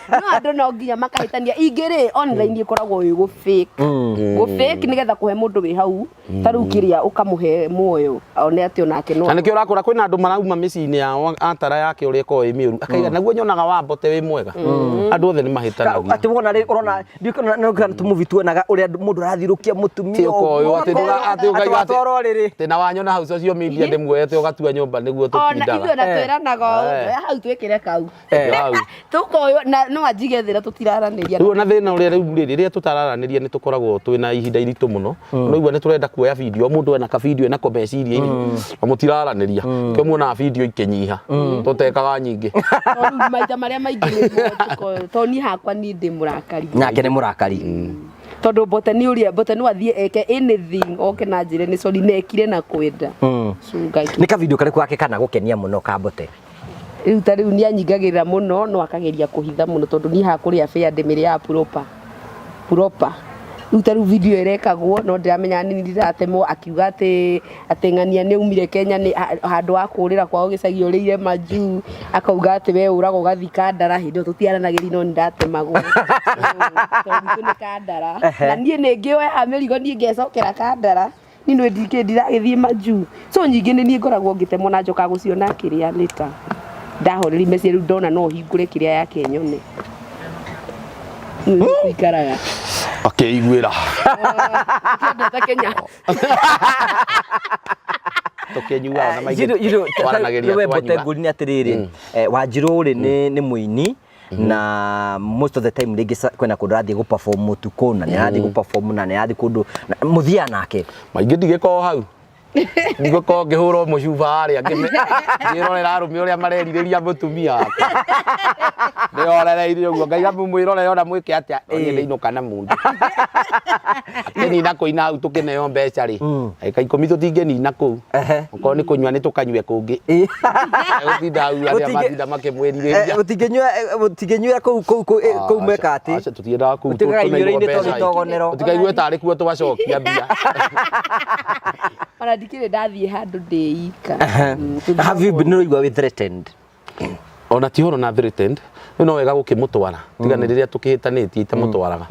No andũ no nginya makahĩtania. Ingĩ rĩ, online ĩkoragwo ĩ gũ fake. Gũ fake nĩgetha kũhe mũndũ wĩ hau, ta rĩu kĩrĩa ũkamũhe muoyo, one atĩ onake no. Na nĩkĩo ũrakora kwĩna andũ marauma mĩciĩ-inĩ yao atara yake ũrĩa ĩkoragwo ĩ mĩũru akaiga naguo nyonaga wa Mbote wĩ mwega. Andũ othe nĩ mahĩtanagia. Atĩ wona rĩ, ũrona ndiũĩ kana no kana tũmovie tuonaga ũrĩa mũndũ arathiũrũkia mũtumia Ti ũkoywo atĩ ndũra- atĩ ũkaiga atĩ- watwarwo rĩrĩ. Atĩ na wanyona hau social media ndĩmuoyete ũgatua nyũmba nĩguo Ona ithuĩ tũtindaga. ona twĩranaga ũũ, hau twĩkĩre kau. Hau. Tũkoywo na no anjige thĩra tũtiraranĩria. Rĩu ona thĩna ũrĩa rĩu rĩ, rĩrĩa tũtararanĩria nĩ tũkoragwo twĩna ihinda iritũ mũno. Ũraigua nĩ tũrenda kuoya video, o mũndũ ena ka video enako meciria-inĩ, na mũtiraranĩria. Nĩkĩo muonaga video ikĩnyiha, tũtekaga nyingĩ. Tondũ maita marĩa maingĩ nĩguo tũkoywo, tondũ niĩ hakwa niĩ ndĩ mũrakari. Nake nĩ mũrakari. Tondũ Mbote nĩ ũrĩa, Mbote no athiĩ eke anything oke na njĩre nĩ sorry na ekire na kwenda. So Ngai. Nĩ ka video karĩkũ gake kana gũkenia mũno ka Mbote? Rĩu ta rĩu nĩ anyingagĩrĩra mũno no akageria kũhitha mũno tondũ niĩ haha kũrĩa fair ndĩmĩrĩaga proper. Proper. Rĩu ta rĩu video ĩrekagwo no ndĩramenya nĩ niĩ ndĩratemwo akiuga atĩ atĩ ng'ania nĩ aumire Kenya nĩ handũ wa kũrĩra kwao gĩcagi ũrĩire majuu akauga atĩ we ũraga ũgathiĩ Kandara hĩndĩ ĩyo tũtiaranagĩria no nĩ ndatemagwo. Tondũ gwitũ nĩ Kandara. Na niĩ nĩ ngĩoyaga mĩrigo niĩ ngecokera Kandara. Niĩ nĩ ndikĩ ndiragĩthiĩ majuu. So nyingĩ nĩ niĩ ngoragwo ngĩtemwo na njokaga gũciona kĩrĩa later. Ndahoreri meciria rĩu ndona no hingũre kĩrĩa yake nyone. Rĩu Ikaraga. Akĩiguĩra. Kĩendete Kenya. Tũkĩnyuaga na maingĩ. Twaranagĩria twanyua. Mbote ngũri nĩ atĩrĩrĩ, Wanjirũ rĩ nĩ mũini na most of the time rĩngĩ kwĩna kũndũ arathiĩ gũ perform ũtukũ na nĩ arathiĩ gũ perform na nĩ arathiĩ kũndũ mũthiaga nake. Maingĩ ndigĩkorwo hau. Ndigũkorwo ngĩhũrwo mũcuba harĩa ngĩrorera arũme ũrĩa marerirĩria mũtumia wakwa. Ndĩhorereire ũguo ngaiga mwĩrorere ona mwĩke atĩa no niĩ ndĩinũka na mũndũ. Akĩnina kũina hau tũkĩneo mbeca rĩ, ndagĩka ikũmi tũtingĩnina kũu. Okorwo nĩ kũnyua nĩ tũkanyue kũngĩ. Gũtinda hau arĩa matinda makĩmwĩrirĩria. Mũtingĩnyuĩra kũu kũu kũu kũu mweka atĩ. Aca tũtiendaga kũu Mũtuĩkaga tũneirwo inyuĩro-inĩ mbeca tondũ itogonero. Tũtikaigue tarĩ kuo twacokia mbia. Ona ndikĩrĩ ndathiĩ handũ ndĩ ika. Have you been ũraigua wĩ threatened? Ona ti ũhoro na threatened, rĩu no wega gũkĩmũtwara tiga nĩ rĩrĩa tũkĩhĩtanĩtie itamũtwaraga.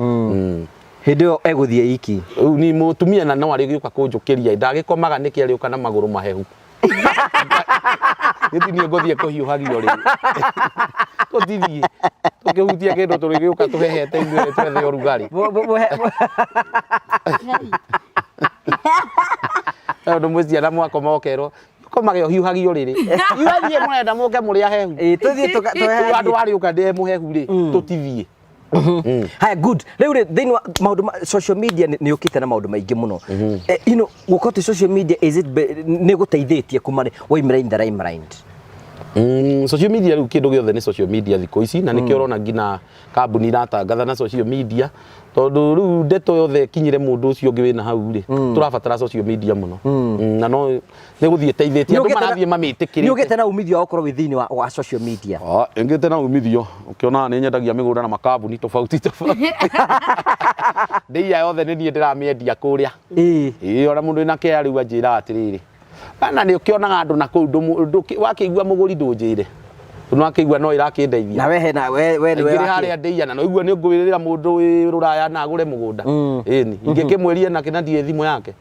Hĩndĩ ĩyo egũthiĩ iki. Rĩu ni mũtumia na no arĩgĩũka kũnjũkĩria ndagĩkomaga nĩkĩ arĩũka na magũrũ mahehu. Gĩti niĩ ngũthiĩ kũhiũhagio rĩu. Tũtithiĩ. Tũkĩhutia kĩndũ tũrĩgĩũka tũhehete ithuĩ twethe ũrugarĩ. Tondũ mwĩ ciana mwakoma ũkerwo komage ũhiũhagio rĩrĩ. Inyuĩ mũrenda mũke mũrĩ ahehu. Ĩĩ, tũthiĩ Rĩu andũ arĩũka ndĩ mũhehu rĩ, tũtithiĩ. Haya, good. Rĩu rĩ, thĩinĩ wa maũndũ ma social media nĩ yũkĩte na maũndũ maingĩ mũno. You know, gũkorwo atĩ social media is it nĩ gũteithĩtie kuma rĩ waimĩra in the limelight? Social media rĩu kĩndũ gĩothe nĩ social media thikũ ici na nĩkĩo ũrona nginya kambuni iratangatha na social media tondũ rĩu ndeto yothe ĩkinyĩre mũndũ ũcio ũngĩ wĩna hau rĩ, tũrabatara social media mũno. Na no nĩ gũthiĩ ĩteithĩtie andũ marathiĩ mamĩtĩkĩrĩte. Nĩ ũgĩte na umithio wa gũkorwo wĩ thĩinĩ wa social media? Ah, ngĩte na umithio ũkĩona nĩ nyendagia mĩgũnda na makambuni tofauti tofauti. Ndĩia yothe nĩ niĩ ndĩramĩendia kũrĩa. Ĩĩ ona mũndũ wĩna kea rĩu anjĩraga atĩrĩrĩ, kana nĩ ũkĩonaga andũ na kũu wakĩigua mũgũri ndũnjĩre. Tondũ wakĩigua no ĩrakĩndeithia. Na we hena we we nĩwe Ingĩrĩ harĩa ndĩia na noigua nĩ ngũwĩrĩra mũndũ wĩ rũraya na agũre mũgũnda. Ĩni, ingĩkĩmwĩria nakĩ na ndirĩ thimũ yake.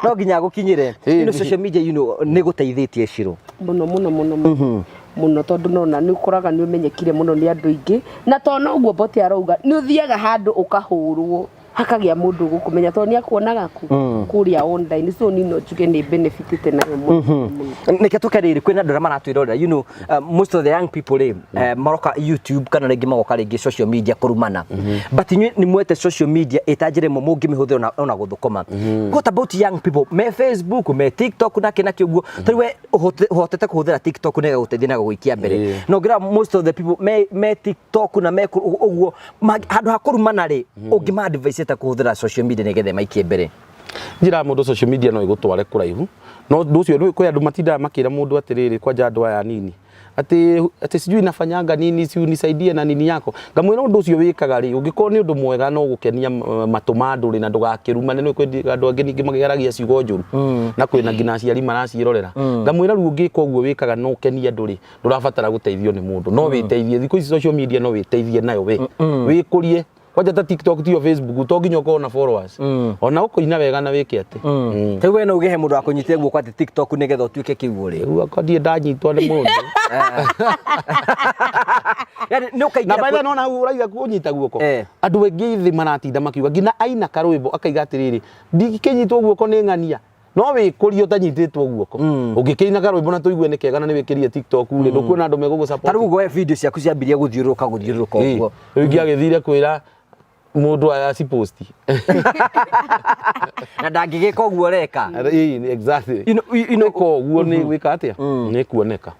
No nginya agũkinyĩre. Ĩni. Social media nĩ gũteithĩtie Shiro. Mũno mũno mũno mũno. Mũno tondũ nona nĩ ũkoraga nĩ ũmenyekire mũno nĩ andũ aingĩ na to noguo Mbote arauga nĩ ũthiaga handũ ũkahũrwo hakagĩa mũndũ ũgũkũmenya tondũ nĩ akuonaga kũ kũrĩa online, so niĩ no njuge nĩ benefitĩte nayo mũno mũno. Nĩkĩo tũke rĩrĩ kwĩna andũ arĩa maratwĩrorera, most of the young people rĩ, maroka YouTube kana rĩngĩ magoka rĩngĩ social media kũrumana, but inyuĩ nĩ mwete social media ĩta njĩra ĩmwe mũngĩmĩhũthĩra ona gũthũkũma. What about young people me Facebook, me TikTok na kĩ na kĩ ũguo? Tarĩu we ũhotete kũhũthĩra TikTok na ĩgagũteithia na gũgũikia mbere. Na ũngĩrora most of the people me TikTok na me ũguo handũ ha kũrumana rĩ, ũngĩma advice ta kũhũthĩra social media nĩgetha maikie mbere? Njĩra mũndũ social media no ĩgũtware kũraihu, no ũndũ ũcio kwĩ andũ matindaga makĩra mũndũ atĩrĩrĩ, kwanja andũ aya anini atĩ sijui nafanyanga nini, si unisaidie na nini yako. Ngamwĩra ũndũ ũcio wĩkaga rĩ, ũngĩkorwo nĩ ũndũ mwega no gũkenia matũ ma andũ rĩ, na ndũgakĩrumane, nĩ kwĩ andũ angĩ ningĩ makĩgeragia ciugo njũru na kwĩna nginya aciari maraciĩrorera. Ngamwĩra rĩu ũngĩka ũguo wĩkaga no ũkenie andũ rĩ, ndũrabatara gũteithio nĩ mũndũ, no wĩteithie. Thikũ ici social media no wĩteithie nayo we wĩkũrie. Kwanja ta TikTok tiyo Facebook, to nginya ũkorwo na followers. Ona ũkũina wega na wĩke atĩ. Rĩu we no ũgĩhe mũndũ wa kũnyitĩra guoko atĩ TikTok nĩgetha ũtuĩke kĩguo rĩ? Rĩu akwa ndirĩ ndanyitwo nĩ mũndũ. Yaani nĩ ũkaingĩra Na by the way kũ- nona hau ũraiga kũnyita guoko. Andũ aingĩ thĩ maratinda makiuga nginya aina karwĩmbo akaiga atĩrĩrĩ, ndingĩkĩnyitwo guoko nĩ ng'ania. No wĩkũrie ũtanyitĩtwo guoko. Ũngĩkĩina karwĩmbo na tũigue nĩ kega na nĩ wĩkĩrire TikTok rĩ, ndũkuona andũ megũgũ support. Ta rĩu ũguo we video ciaku ciambirie gũthiũrũrũka gũthiũrũrũka ũguo. Rĩu ingĩagĩthire kwĩra mũndũ aya aciposti. Na ndangĩgĩka ũguo ũreka. Ĩĩ, exactly. You know, Ĩka ũguo nĩ gwĩka atĩa? Nĩ kuoneka.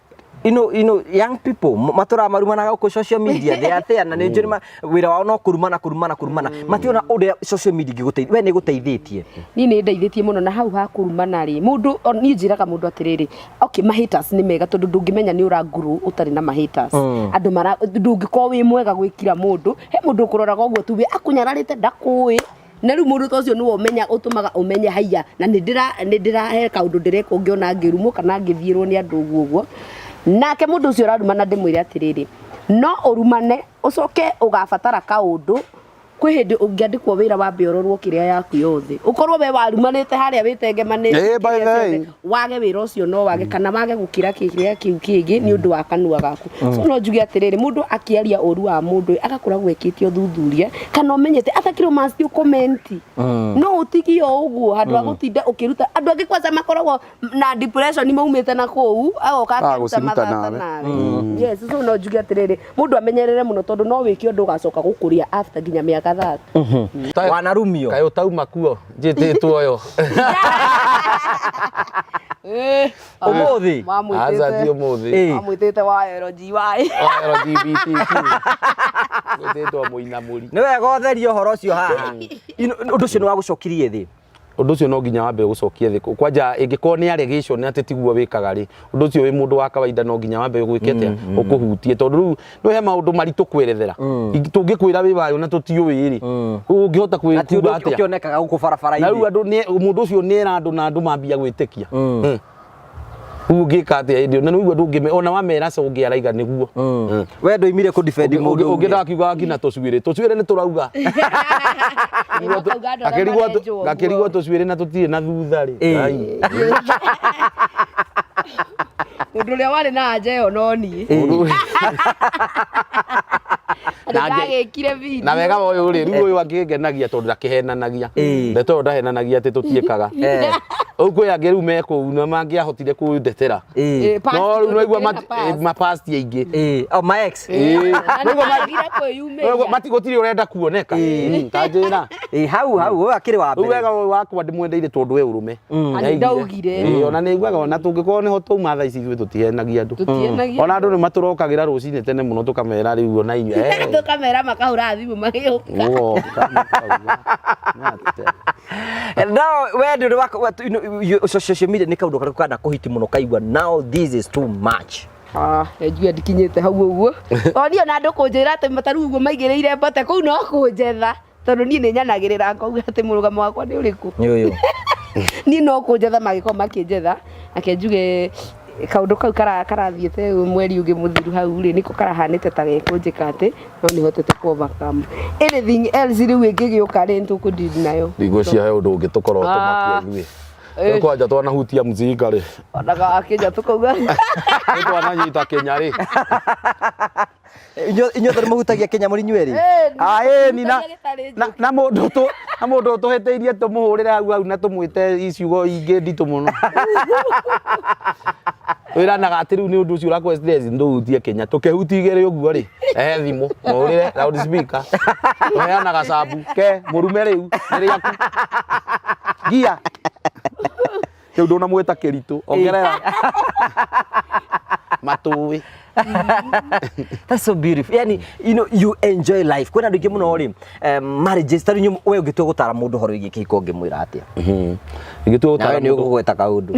Young people matũraga marumanaga gũkũ social media, they are there na nĩ njũĩ wĩra wao no kũrumana kũrumana kũrumana, mationa ũrĩa social media ĩngĩgũteithia. We nĩ ĩgũteithĩtie? Niĩ nĩ ndeithĩtie mũno na hau ha kũrumana rĩ, mũndũ niĩ njĩraga mũndũ atĩrĩrĩ, okay, ma haters nĩ mega tondũ ndũngĩmenya nĩ ũrangurũ ũtarĩ na ma haters. Andũ mara ndũngĩkorwo wĩ mwega gwĩ kira mũndũ, he mũndũ ũkũroraga ũguo tu akũnyararĩte ndakũĩ. Na rĩu mũndũ ta ũcio nĩwe ũmenya ũtũmaga ũmenye haiya na nĩ ndĩra he kaũndũ ndĩreka ũngĩona ngĩrumwo kana ngĩthiĩrwo nĩ andũ ũguo ũguo. Nake mũndũ ũcio ũrarumana ndĩmwĩre atĩrĩrĩ, no ũrumane ũcoke ũgabatara kaũndũ Kwĩ hĩndĩ ũngĩandĩkwo wĩra wambe ũrorwo kĩrĩa yaku yothe, ũkorwo we warumanĩte harĩa wĩtengemanĩte Eh, by kĩrĩa the way. ciothe, wage wĩra ũcio no wage kana wage gũkĩra kĩrĩa kĩu kĩngĩ nĩ ũndũ wa kanua gaku. So no njuge atĩrĩrĩ, mũndũ akĩaria ũru wa mũndũ agakoragwo ekĩte ũthuthuria kana ũmenyete atakĩrĩ must comment no ũtigie o ũguo handũ ha gũtinda ũkĩruta andũ angĩ kwanza makoragwo na depression maumĩte na kũu agoka Ah, akĩruta gũciruta mathata nawe. nawe. Yes, so no njuge atĩrĩrĩ, mũndũ amenyerere mũno tondũ no wĩke ũndũ ũgacoka gũkũria after nginya mĩaka 30. Wanarumio. Kaĩ ũtauma kuo njĩtĩtwo ũyũ. Ũmũthĩ? Aca ti ũmũthĩ. Eh. Wamwĩtĩte wa LGY. LGBTQ. Gwĩtĩtwo mũinamũri. Nĩ wega ũtherie ũhoro ũcio haha. Ũndũ ũcio nĩ wagũcokirie thĩ. Ũndũ ũcio no nginya wambe ũgũcokie thĩ. Kwanja ĩngĩkorwo nĩ allegation atĩ tiguo wĩkaga rĩ, ũndũ ũcio wĩ mũndũ wa kawaida no nginya wambe ũgwĩke atĩa, ũkũhutie. Tondũ rĩu nĩ he maũndũ maritũ kwerethera. Tũngĩkwĩra wĩ wayũ na tũtiũĩ rĩ, ũngĩhota Na ti ũndũ kuga atĩa? ũkĩonekaga gũkũ barabara-inĩ. Na rĩu andũ mũndũ ũcio nĩ era andũ na andũ mambia gwĩtĩkia. Rĩu ũngĩka atĩa hĩndĩ ĩyo? Na nĩũigua ndũngĩme, ona wamera ca ũngĩ araiga nĩguo. We ndoimire kũ defend mũndũ Ũngĩ ndakiuga nginya tũcuĩrĩ. Tũcuĩrĩ nĩ tũrauga. Makauga andũ arĩa marenjwo ũguo. Gakĩrigwo tũcuĩrĩ na tũtirĩ na thutha rĩ. Ai. Mũndũ ũrĩa warĩ na anja ĩyo no niĩ. Na Ndagĩkire video. Na wega wa ũyũ rĩ, rĩu ũyũ angĩngenagia tondũ ndakĩhenanagia. Ndeto ĩyo ndahenanagia atĩ tũtiĩkaga. Rĩu kwĩ angĩ rĩu me kũu na mangĩahotire kũndetera. Past No rĩu tondũ nĩwaigua kwĩna past. mapast aingĩ. Oh, my ex. Na Nĩwaigua nĩmagire kwĩyumĩria. Nĩwaigua gũtirĩ ũrenda kuoneka. Ta njĩra. Hau hau ũyũ akĩrĩ wa Rĩu mbere. wega ũyũ wakwa ndĩmwendeire tondũ we ũrũme. Na nĩndaugire. Ona nĩiguaga ona tũngĩkorwo nĩho twauma thaa ici ithuĩ tũtihenagia andũ. Tũtihenagia Ona andũ nĩmatũrokagĩra rũcinĩ tene mũno tũkamera rĩu ona inyuĩ. Tũkamera makahũra thimũ magĩũka. Woka makauga. Nate. Now we ndũrĩ wa social media nĩ kaũndũ karĩkũ kana kũhiti mũno kaigua now this is too much. Ah, njue ndikinyĩte hau ũguo. O niĩ ona andũ kũnjĩra atĩ ta rĩu ũguo maigĩrĩire mbote kũu no kũnjetha. Tondũ niĩ nĩ nyanagĩrĩra ngauga atĩ mũrũgamo wakwa nĩ ũrĩkũ. Nĩ ũyũ. Niĩ no kũnjetha mangĩkorwo makĩnjetha, reke njuge kaũndũ kau karathiĩte mweri ũngĩ mũthiru hau rĩ, nĩko karahanĩte ta gekũnjĩka atĩ, no nĩ hotete kũ overcome. Anything else rĩu ĩngĩgĩũka rĩ, nĩ tũkũ deal nayo. Ndigwĩciria he ũndũ ũngĩ tũkorwo tũmakia ithuĩ. Eh. Kwanja twanahutia mzinga rĩ. Ona gakĩnya tũkauga. Nĩ twananyita Kenya rĩ. Inyuothe nĩ mũhutagia Kenya mũrĩ inyuĩ erĩ? Ah, ĩni na na mũndũ tũ na mũndũ ũtũhĩtĩirie tũmũhũrĩre hau hau na tũmwĩte ciugo ingĩ nditũ mũno. Wĩranaga atĩ rĩu nĩ ũndũ ũcio ũrakũhe stress ndũhutie Kenya. Tũkĩhutie igĩrĩ ũguo rĩ, ehe thimũ, mũhũrĩre loud speaker. Tũheanaga cabu ke mũrume rĩu nĩ rĩaku. Ngia. Rĩu ndũnamwĩta kĩritũ, ongerera. Matũĩ. That's so beautiful. Yani, you know, you enjoy life. Kwĩna andũ aingĩ mũno rĩ, marriages, ta rĩu we ũngĩtua gũtara mũndũ ũhoro wĩgiĩ kĩhiko ũngĩmwĩra atĩa? Ingĩtua gũtara Nawe nĩ mũndũ- ũgũgweta kaũndũ.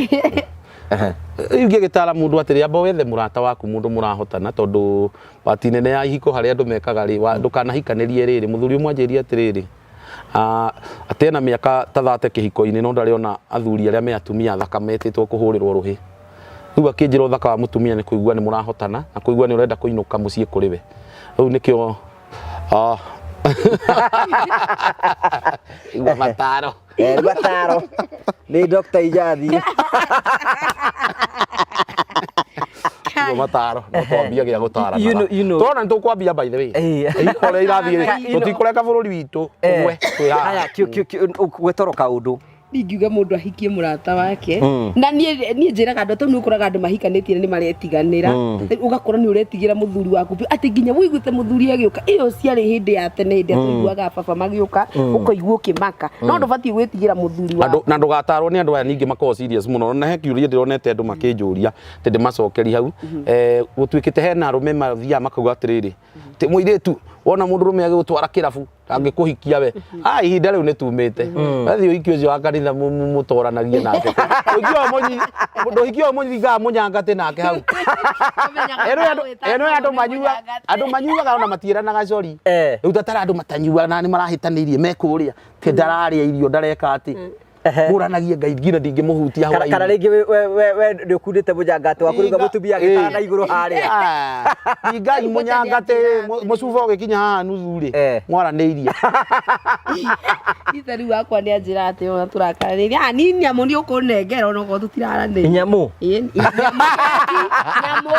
Rĩu ingĩgĩtara mũndũ atĩrĩ, amba wethe mũrata waku mũndũ mũrahotana, tondũ pati nene ya ihiko harĩa andũ mekaga rĩ, ndũkanahikanĩrie rĩrĩ. Mũthuri ũmwe anjĩrire atĩrĩrĩ, atĩ ena mĩaka ta 30 kĩhiko-inĩ no ndarĩ ona athuri arĩa me atumia athaka metĩtwo kũhũrĩrwo rũhĩ. Rĩu akĩnjĩra ũthaka wa mũtumia nĩ kũigua nĩ mũrahotana na kũigua nĩ ũrenda kũinũka mũciĩ kũrĩ we. Rĩu nĩkĩo Igua mataro. Mataro. Nĩ Dr. Ijathi. Igua mataro. No twambia gĩa gũtarana. You know, you know. Tũrona nĩ tũkwambia by the way. Ihiko ũrĩa irathiĩ rĩ, tũtikũreka bũrũri witũ ũgwe twĩ haha. Haya, gwetoro kaũndũ. Ndingiuga mũndũ ahikie mũrata wake. Na niĩ njĩraga andũ, tondũ nĩ ũkoraga andũ mahikanĩtie na nĩ maretiganĩra. Ũgakora nĩ ũretigĩra mũthuri waku biũ, atĩ nginya ũiguĩte mũthuri agĩũka. Ĩyo ciarĩ hĩndĩ ya tene, hĩndĩ ĩrĩa twaiguaga baba magĩũka, ũkaigua ũkĩmaka. No ndũbatiĩ gwĩtigĩra mũthuri waku. Na ndũgatarwo nĩ andũ aya ningĩ makoragwo serious mũno. Na he kĩũria ndĩronete andũ makĩnjũria, atĩ ndĩmacokeri hau. Gũtuĩkĩte hena arũme mathiaga makauga atĩrĩrĩ, atĩ mũirĩtu, wona mũndũrũme agĩgũtwara kĩrabu, angĩkũhikia we. Ihinda rĩu nĩ tumĩte. Wathiĩ ũhiki ũcio wa kanitha mũtoranagie nake. Ũhiki ũyũ mũnyi-, ũhiki ũyũ mũthingaga mũnyangate nake hau. Ĩno andũ manyua, andũ manyuaga ona matiĩranaga cori. Rĩu ta tara andũ matanyuaga na nĩ marahĩtanĩirie me kũrĩa. Ti ndararĩa irio ndareka atĩ. Ngũranagie Ngai nginya ndingĩmũhutia Kana kana hwaĩ-inĩ. rĩngĩ we we we nĩ ũkundĩte mũnyanga atĩ wakũruga mũtumia agĩtara na igũrũ harĩa. Ah, Ngai mũnyangate mũcuba ũgĩkinya haha nuthu rĩ mwaranĩirie. Ithe rĩu wakwa nĩ anjĩra atĩ ona tũrakaranĩria. Ah, ni nyamũ nĩ ũkũnengera ona okorwo tũtiraranĩria. Nyamũ? Ĩĩ, nyamũ nyamũ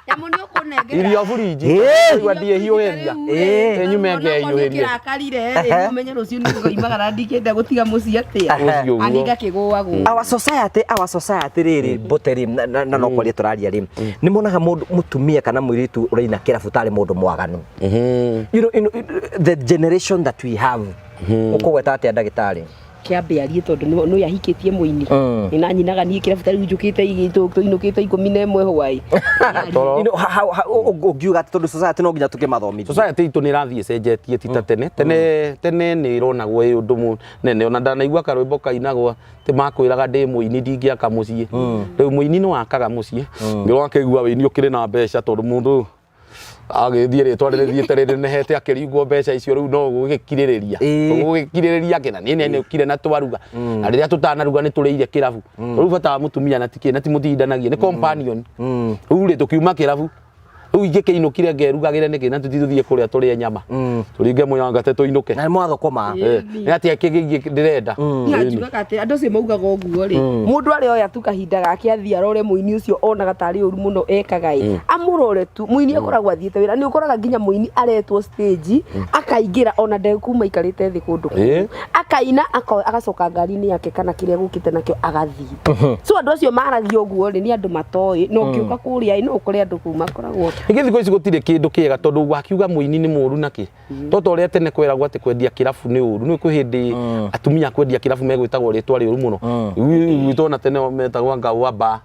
nyamũ nĩ ũkũnengera. Irio burinji. Igua ndiĩhiũhĩria. Ĩĩ Nyume ngehiũhĩrie. Kĩrakarire rĩ, ũmenye rũciũ nĩ ũkoimagara ndingĩenda gũtiga mũciĩ atĩa. Ũcio ũguo. Ani ngakĩgũagwo. Our society rĩrĩ mbote rĩ na no kwaria tũraria rĩ nĩ monaga mũndũ mũtumia kana mũirĩtu ũraina kĩrabu tarĩ mũndũ mwaganu. The generation that we have. Ũkũgweta atĩa ndagĩtarĩ? Kĩambe arie tondũ nĩ ahikĩtie mũini. Nĩ na nyinaga niĩ kĩrabu ta rĩu njũkĩte tũinũkĩte 11 hwaĩ. Toro. Ũngiuga atĩ tondũ society no nginya tũkĩmathomithie. Society itũ nĩ ĩrathiĩ ĩcenjetie ti ta tene. Tene tene nĩ ĩronagwo ĩ ũndũ mũnene ona ndanaigua karwĩmbo kainagwo atĩ makwĩraga ndĩ mũini ndingĩaka mũciĩ. Rĩu mũini nĩ wakaga mũciĩ. Nĩ wakĩigua wĩini ũkĩrĩ na mbeca tondũ mũndũ agĩthiĩ rĩtwa rĩrĩthiĩte rĩnenehete akĩringwo mbeca icio rĩu no gũgĩkirĩrĩria gũgĩkirĩrĩria kĩna niĩ nĩ ũkire na twaruga na rĩrĩa tũtanaruga nĩ tũrĩire kĩrabu rĩu bata wa mũtumia na tikĩ na ti mũtindanagie nĩ companion rĩu rĩ tũkiuma kĩrabu rĩu ingĩkĩinũkire ngerugagĩre nĩkĩ na tũtitũthiĩ kũrĩa tũrĩe nyama tũringe mũyangate tũinũke Na nĩ mwathũkũma. Nĩ atĩa kĩngĩ ndĩrenda Niĩ njugaga atĩ andũ acio maugaga ũguo rĩ, mũndũ arĩa oya tu kahinda gake athiĩ arore mũini ũcio onaga tarĩ ũru mũno ekaga ĩ, amũrore tu mũini akoragwo athiĩte wĩra. Nĩ ũkoraga nginya mũini aretwo stage akaingĩra ona ndekuma aikarĩte thĩ kũndũ kũu, akaina agacoka ngari-inĩ yake kana kĩrĩa gũkĩte nakĩo agathiĩ. So andũ acio maragia ũguo rĩ, nĩ andũ matoĩ, na ũngĩũka kũrĩa ĩ, no ũkore andũ kũu makoragwo. Ningĩ thikũ ici gũtirĩ kĩndũ kĩega tondũ wakiuga mũini nĩ mũru nakĩ to ta ũrĩa tene kweragwo atĩ kwendia kĩrabu nĩ ũru nĩ kwĩ hĩndĩ atumia kwendia kĩrabu megwĩtagwo rĩtwa rĩũru mũno gwitũ ona tene metagwo anga wa bar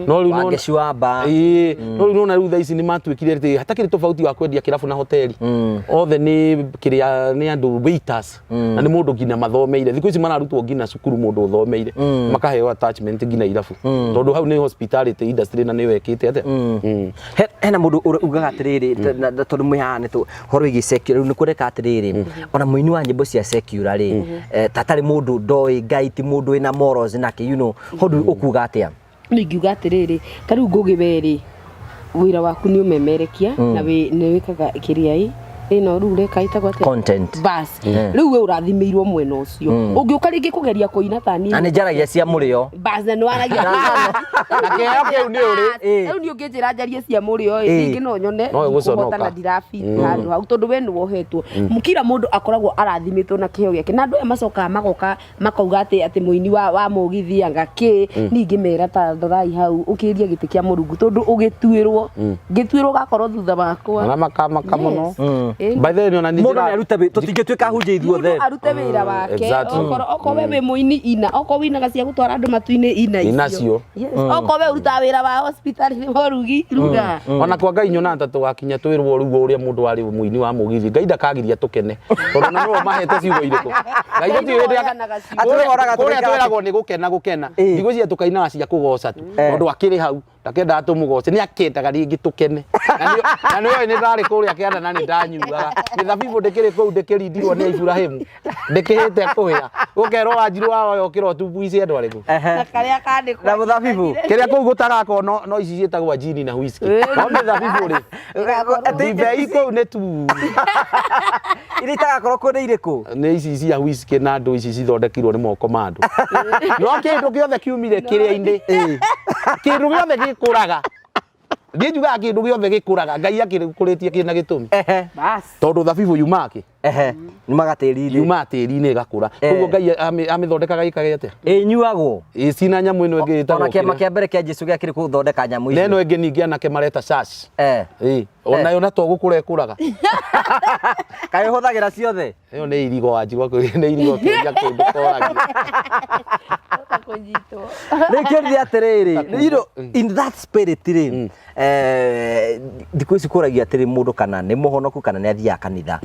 no rĩu nona- Wangeci wa bar. Ĩĩ, no rĩu nona rĩu thaa ici nĩ matuĩkire atĩ hatakĩrĩ tofauti wa kwendia kĩrabu na hoteli othe nĩ kĩrĩa nĩ andũ waiters na nĩ mũndũ nginya mathomeire thikũ ici mararutwo nginya cukuru mũndũ ũthomeire makaheo attachment nginya irabu tondũ hau nĩ hospitality industry na nĩyo ĩkĩte atĩa Hena mũndũ ugaga atĩrĩrĩ tondũ mwĩ haha nĩ ũhoro wĩgiĩ secular rĩu nĩ kũreka atĩrĩrĩ ona mũini wa nyĩmbo cia secular rĩ tatarĩ mũndũ ndoĩ Ngai ti mũndũ wĩna morals nake ũndũ ũkuga atĩa? Nĩ ingiuga atĩrĩrĩ, ta rĩu Ngũgĩ we rĩ, wĩra waku nĩ ũmemerekia na nĩ wĩkaga kĩrĩa ĩ ĩno rĩu ũreka ĩtagwo atĩa? Content. Bas. Rĩu we ũrathimĩirwo mwena ũcio. Ũngĩũka rĩngĩ kũgeria kũina ta niĩ. Na nĩ njaragia cia mũrĩo. Bas, na nĩ waragia. Na kĩheo kĩu nĩ ũrĩ. Rĩu niĩ ũngĩnjĩra njarie cia mũrĩo ĩ, rĩngĩ no nyone No ĩgũconoka. ndikũhota na ndirabiti handũ hau tondũ we nĩ wohetwo. Kila mũndũ akoragwo arathimĩtwo na kĩheo gĩake na andũ aya macokaga magoka makauga atĩ atĩ mũini wa mũgithi anga kĩ niĩ ingĩmera ta ndorai hau ũkĩrie gĩtĩ kĩa mũrungu tondũ ũgĩtuĩrwo ngĩtuĩrwo gakorwo thutha wakwa na makamaka mũno Yes. By the way ona Mũndũ nĩ arute tũtingĩtuĩka hunjia ithuothe. Mũndũ arute wĩra wake okorwo okorwo we wĩ mũini ina okorwo wĩinaga cia gũtwara andũ matu-inĩ ina Ina cio. Yes. Okorwo we ũrutaga wĩra wa hospital nĩ wa ũrugi ruga. Ona kwa Ngai nyonaga ta tũgakinya twĩrwo rĩu ũrĩa mũndũ warĩ mũini wa mũgithi Ngai ndakagiria tũkene tondũ na nĩwe mahete ciugo irĩkũ Ngai gũtirĩ hĩndĩ Ngai aka- Atũroraga kũrĩa tũgaikara twĩragwo nĩ gũkena gũkena ndigwĩciria tũkainaga cia kũgoca tu tondũ akĩrĩ hau ndakendaga tũmũgoce nĩ akendaga rĩngĩ tũkene na nĩ oĩ nĩ ndarĩ kũrĩa kĩanda na nĩ ndanyuaga mĩthabibũ ndĩkĩrĩ kũu ndĩkĩrindirwo nĩ Iburahĩmu ndĩkĩhĩte kũhĩa gũkerwo wanjiru wa oyo ũkĩrwo tumbuici andũ arĩkũ Na karĩa kandĩkwo Na mũthabibũ. kĩrĩa kũu gũtagakorwo no ici ciĩtagwo jini na whisky no mĩthabibũ rĩ ndibei kũu nĩ tu Iria itagakorwo kũ nĩ irĩkũ? Nĩ ici cia whisky na andũ ici cithondekirwo nĩ moko ma andũ no kĩndũ gĩothe kiumire kĩrĩa-inĩ kĩndũ gĩothe gĩkũraga niĩ njugaga kĩndũ gĩothe gĩkũraga Ngai akĩkũrĩtie kĩna gĩtũmi Bas. tondũ thabibũ yumaga kĩ Ehe, yumaga tĩri-inĩ. Yumaga tĩri-inĩ ĩgakũra koguo Ngai amĩthondekaga ĩkage atĩa? Ĩnyuagwo. Ĩ cina nyamũ ĩno ĩngĩ ĩtagwo Ona kĩama kĩrĩa. kĩa mbere kĩa Jesu gĩakĩrĩ gũthondeka nyamũ Na ĩno icio. ĩngĩ ningĩ anake mareta shash. Ĩ onayo na to gũkũra ĩkũraga. Kaĩ ũhũthagĩra ciothe? Ĩyo nĩ irigo wanjigua nĩ irigo kĩũria kĩu ndũkoragia. Kũnyitwo. Rĩu kĩũria atĩrĩrĩ, in that spirit rĩ, thikũ ici kũragia atĩrĩ mũndũ kana nĩ mũhonoku kana nĩ athiaga kanitha.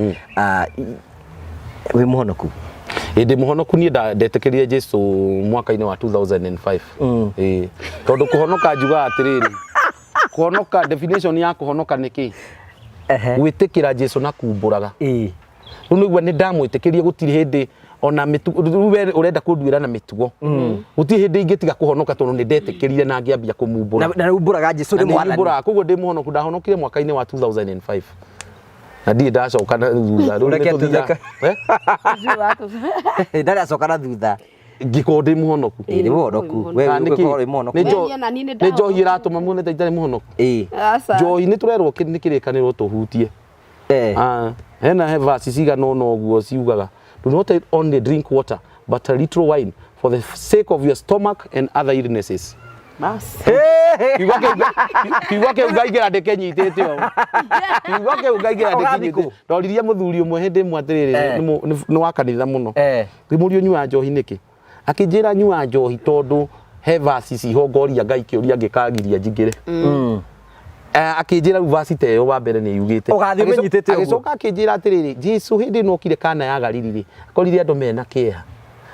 Wĩ mũhonoku? Ĩ ndĩ mũhonoku niĩ ndetĩkĩrire Jesu mwaka-inĩ wa 2005. Ĩ tondũ kũhonoka njugaga atĩrĩrĩ, kũhonoka definition ya kũhonoka nĩ kĩ? Gwĩtĩkĩra Jesu na kumbũraga. Rĩu nĩguo nĩ ndamwĩtĩkĩrie gũtirĩ hĩndĩ Ona mĩtugo rĩu we ũrenda kũnduĩra na mĩtugo, gũtirĩ hĩndĩ ingĩtiga kũhonoka tondũ nĩ ndetĩkĩrire na ngĩambia kũmumbũra. Na rĩu umbũraga Jesu Na nĩ nĩ mwathani. nyumbũraga, koguo ndĩ mũhonoku. Ndahonokire mwaka-inĩ wa 2005 na ndirĩ ndacoka na thutha. Rĩu Ũreke nĩ tũthiaga- tũtheke. Eh? Ndarĩ acoka na thutha. Ngĩkorwo ndĩ mũhonoku. Ĩĩ, nĩ mũhonoku. We Kana nĩ kĩ? ũgĩkorwo wĩ mũhonoku. Nĩ Niĩ ona niĩ nĩ nĩ njohi ndahonoka. ĩratũma muone ta itarĩ mũhonoku? Ĩĩ. Aca. Njohi nĩ tũrerwo nĩ kĩrĩkanĩro tũhutie. Ah, hena he verse cigana ũna ũguo ciugaga, "Do not only drink water but a little wine for the sake of your stomach and other illnesses." Bas. Kiugo kĩu ngaingĩra ndĩkĩnyitĩte ũũ, kiugo kĩu ngaingĩra Ũgathiĩ kũ? ndĩkĩnyitĩte. Ndoririe mũthuri ũmwe hĩndĩ ĩmwe atĩrĩrĩ, nĩ wa kanitha mũno, ngĩmũria, "Ũnyuaga njohi nĩkĩ?" Akĩnjĩra, "Nyuaga njohi tondũ he verse ciho ngoria Ngai kĩũria ngĩkagiria njingĩre." Akĩnjĩra rĩu verse ta ĩyo wa mbere nĩ yugĩte. Ũgathiĩ ũmĩnyitĩte ũguo. Agĩcoka akĩnjĩra atĩrĩrĩ, Jesu hĩndĩ ĩno okire Kana ya Galili rĩ, akorire andũ mena kĩeha,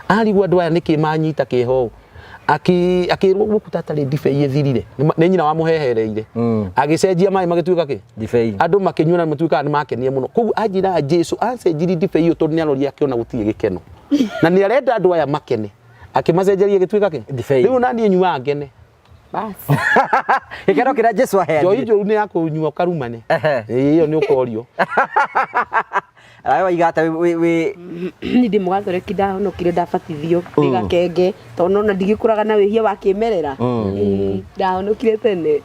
arigwo andũ aya nĩkĩ manyita kĩeha ũũ. Akĩrwo gũkũ tatarĩ ndibei ĩthirire. Nĩ nyina wamũhehereire, agĩcenjia maĩ magĩtuĩka kĩ? Ndibei. Andũ makĩnyua na matuĩkaga nĩ makenie mũno. Koguo anjĩraga Jesu acenjirie ndibei ĩyo tondũ nĩ arorire akĩona gũtirĩ gĩkeno na nĩ arenda andũ aya makene, akĩmacenjeria ĩgĩtuĩka kĩ? Ndibei. Rĩu na niĩ nyuaga ngene. Bas. Gĩkeno kĩrĩa Jesu Njohi aheanire. njũru nĩ ya kũnyua ũkarumane. Ehe. Ĩĩ, ĩyo nĩ ũkorio. Nawe waiga atĩa wĩ Niĩ ndĩ mũgathoreki, ndahonokire ndabatithio ndĩ gakenge, tondũ nona ndigĩkũraga na wĩhia wa kĩmerera. Ndahonokire tene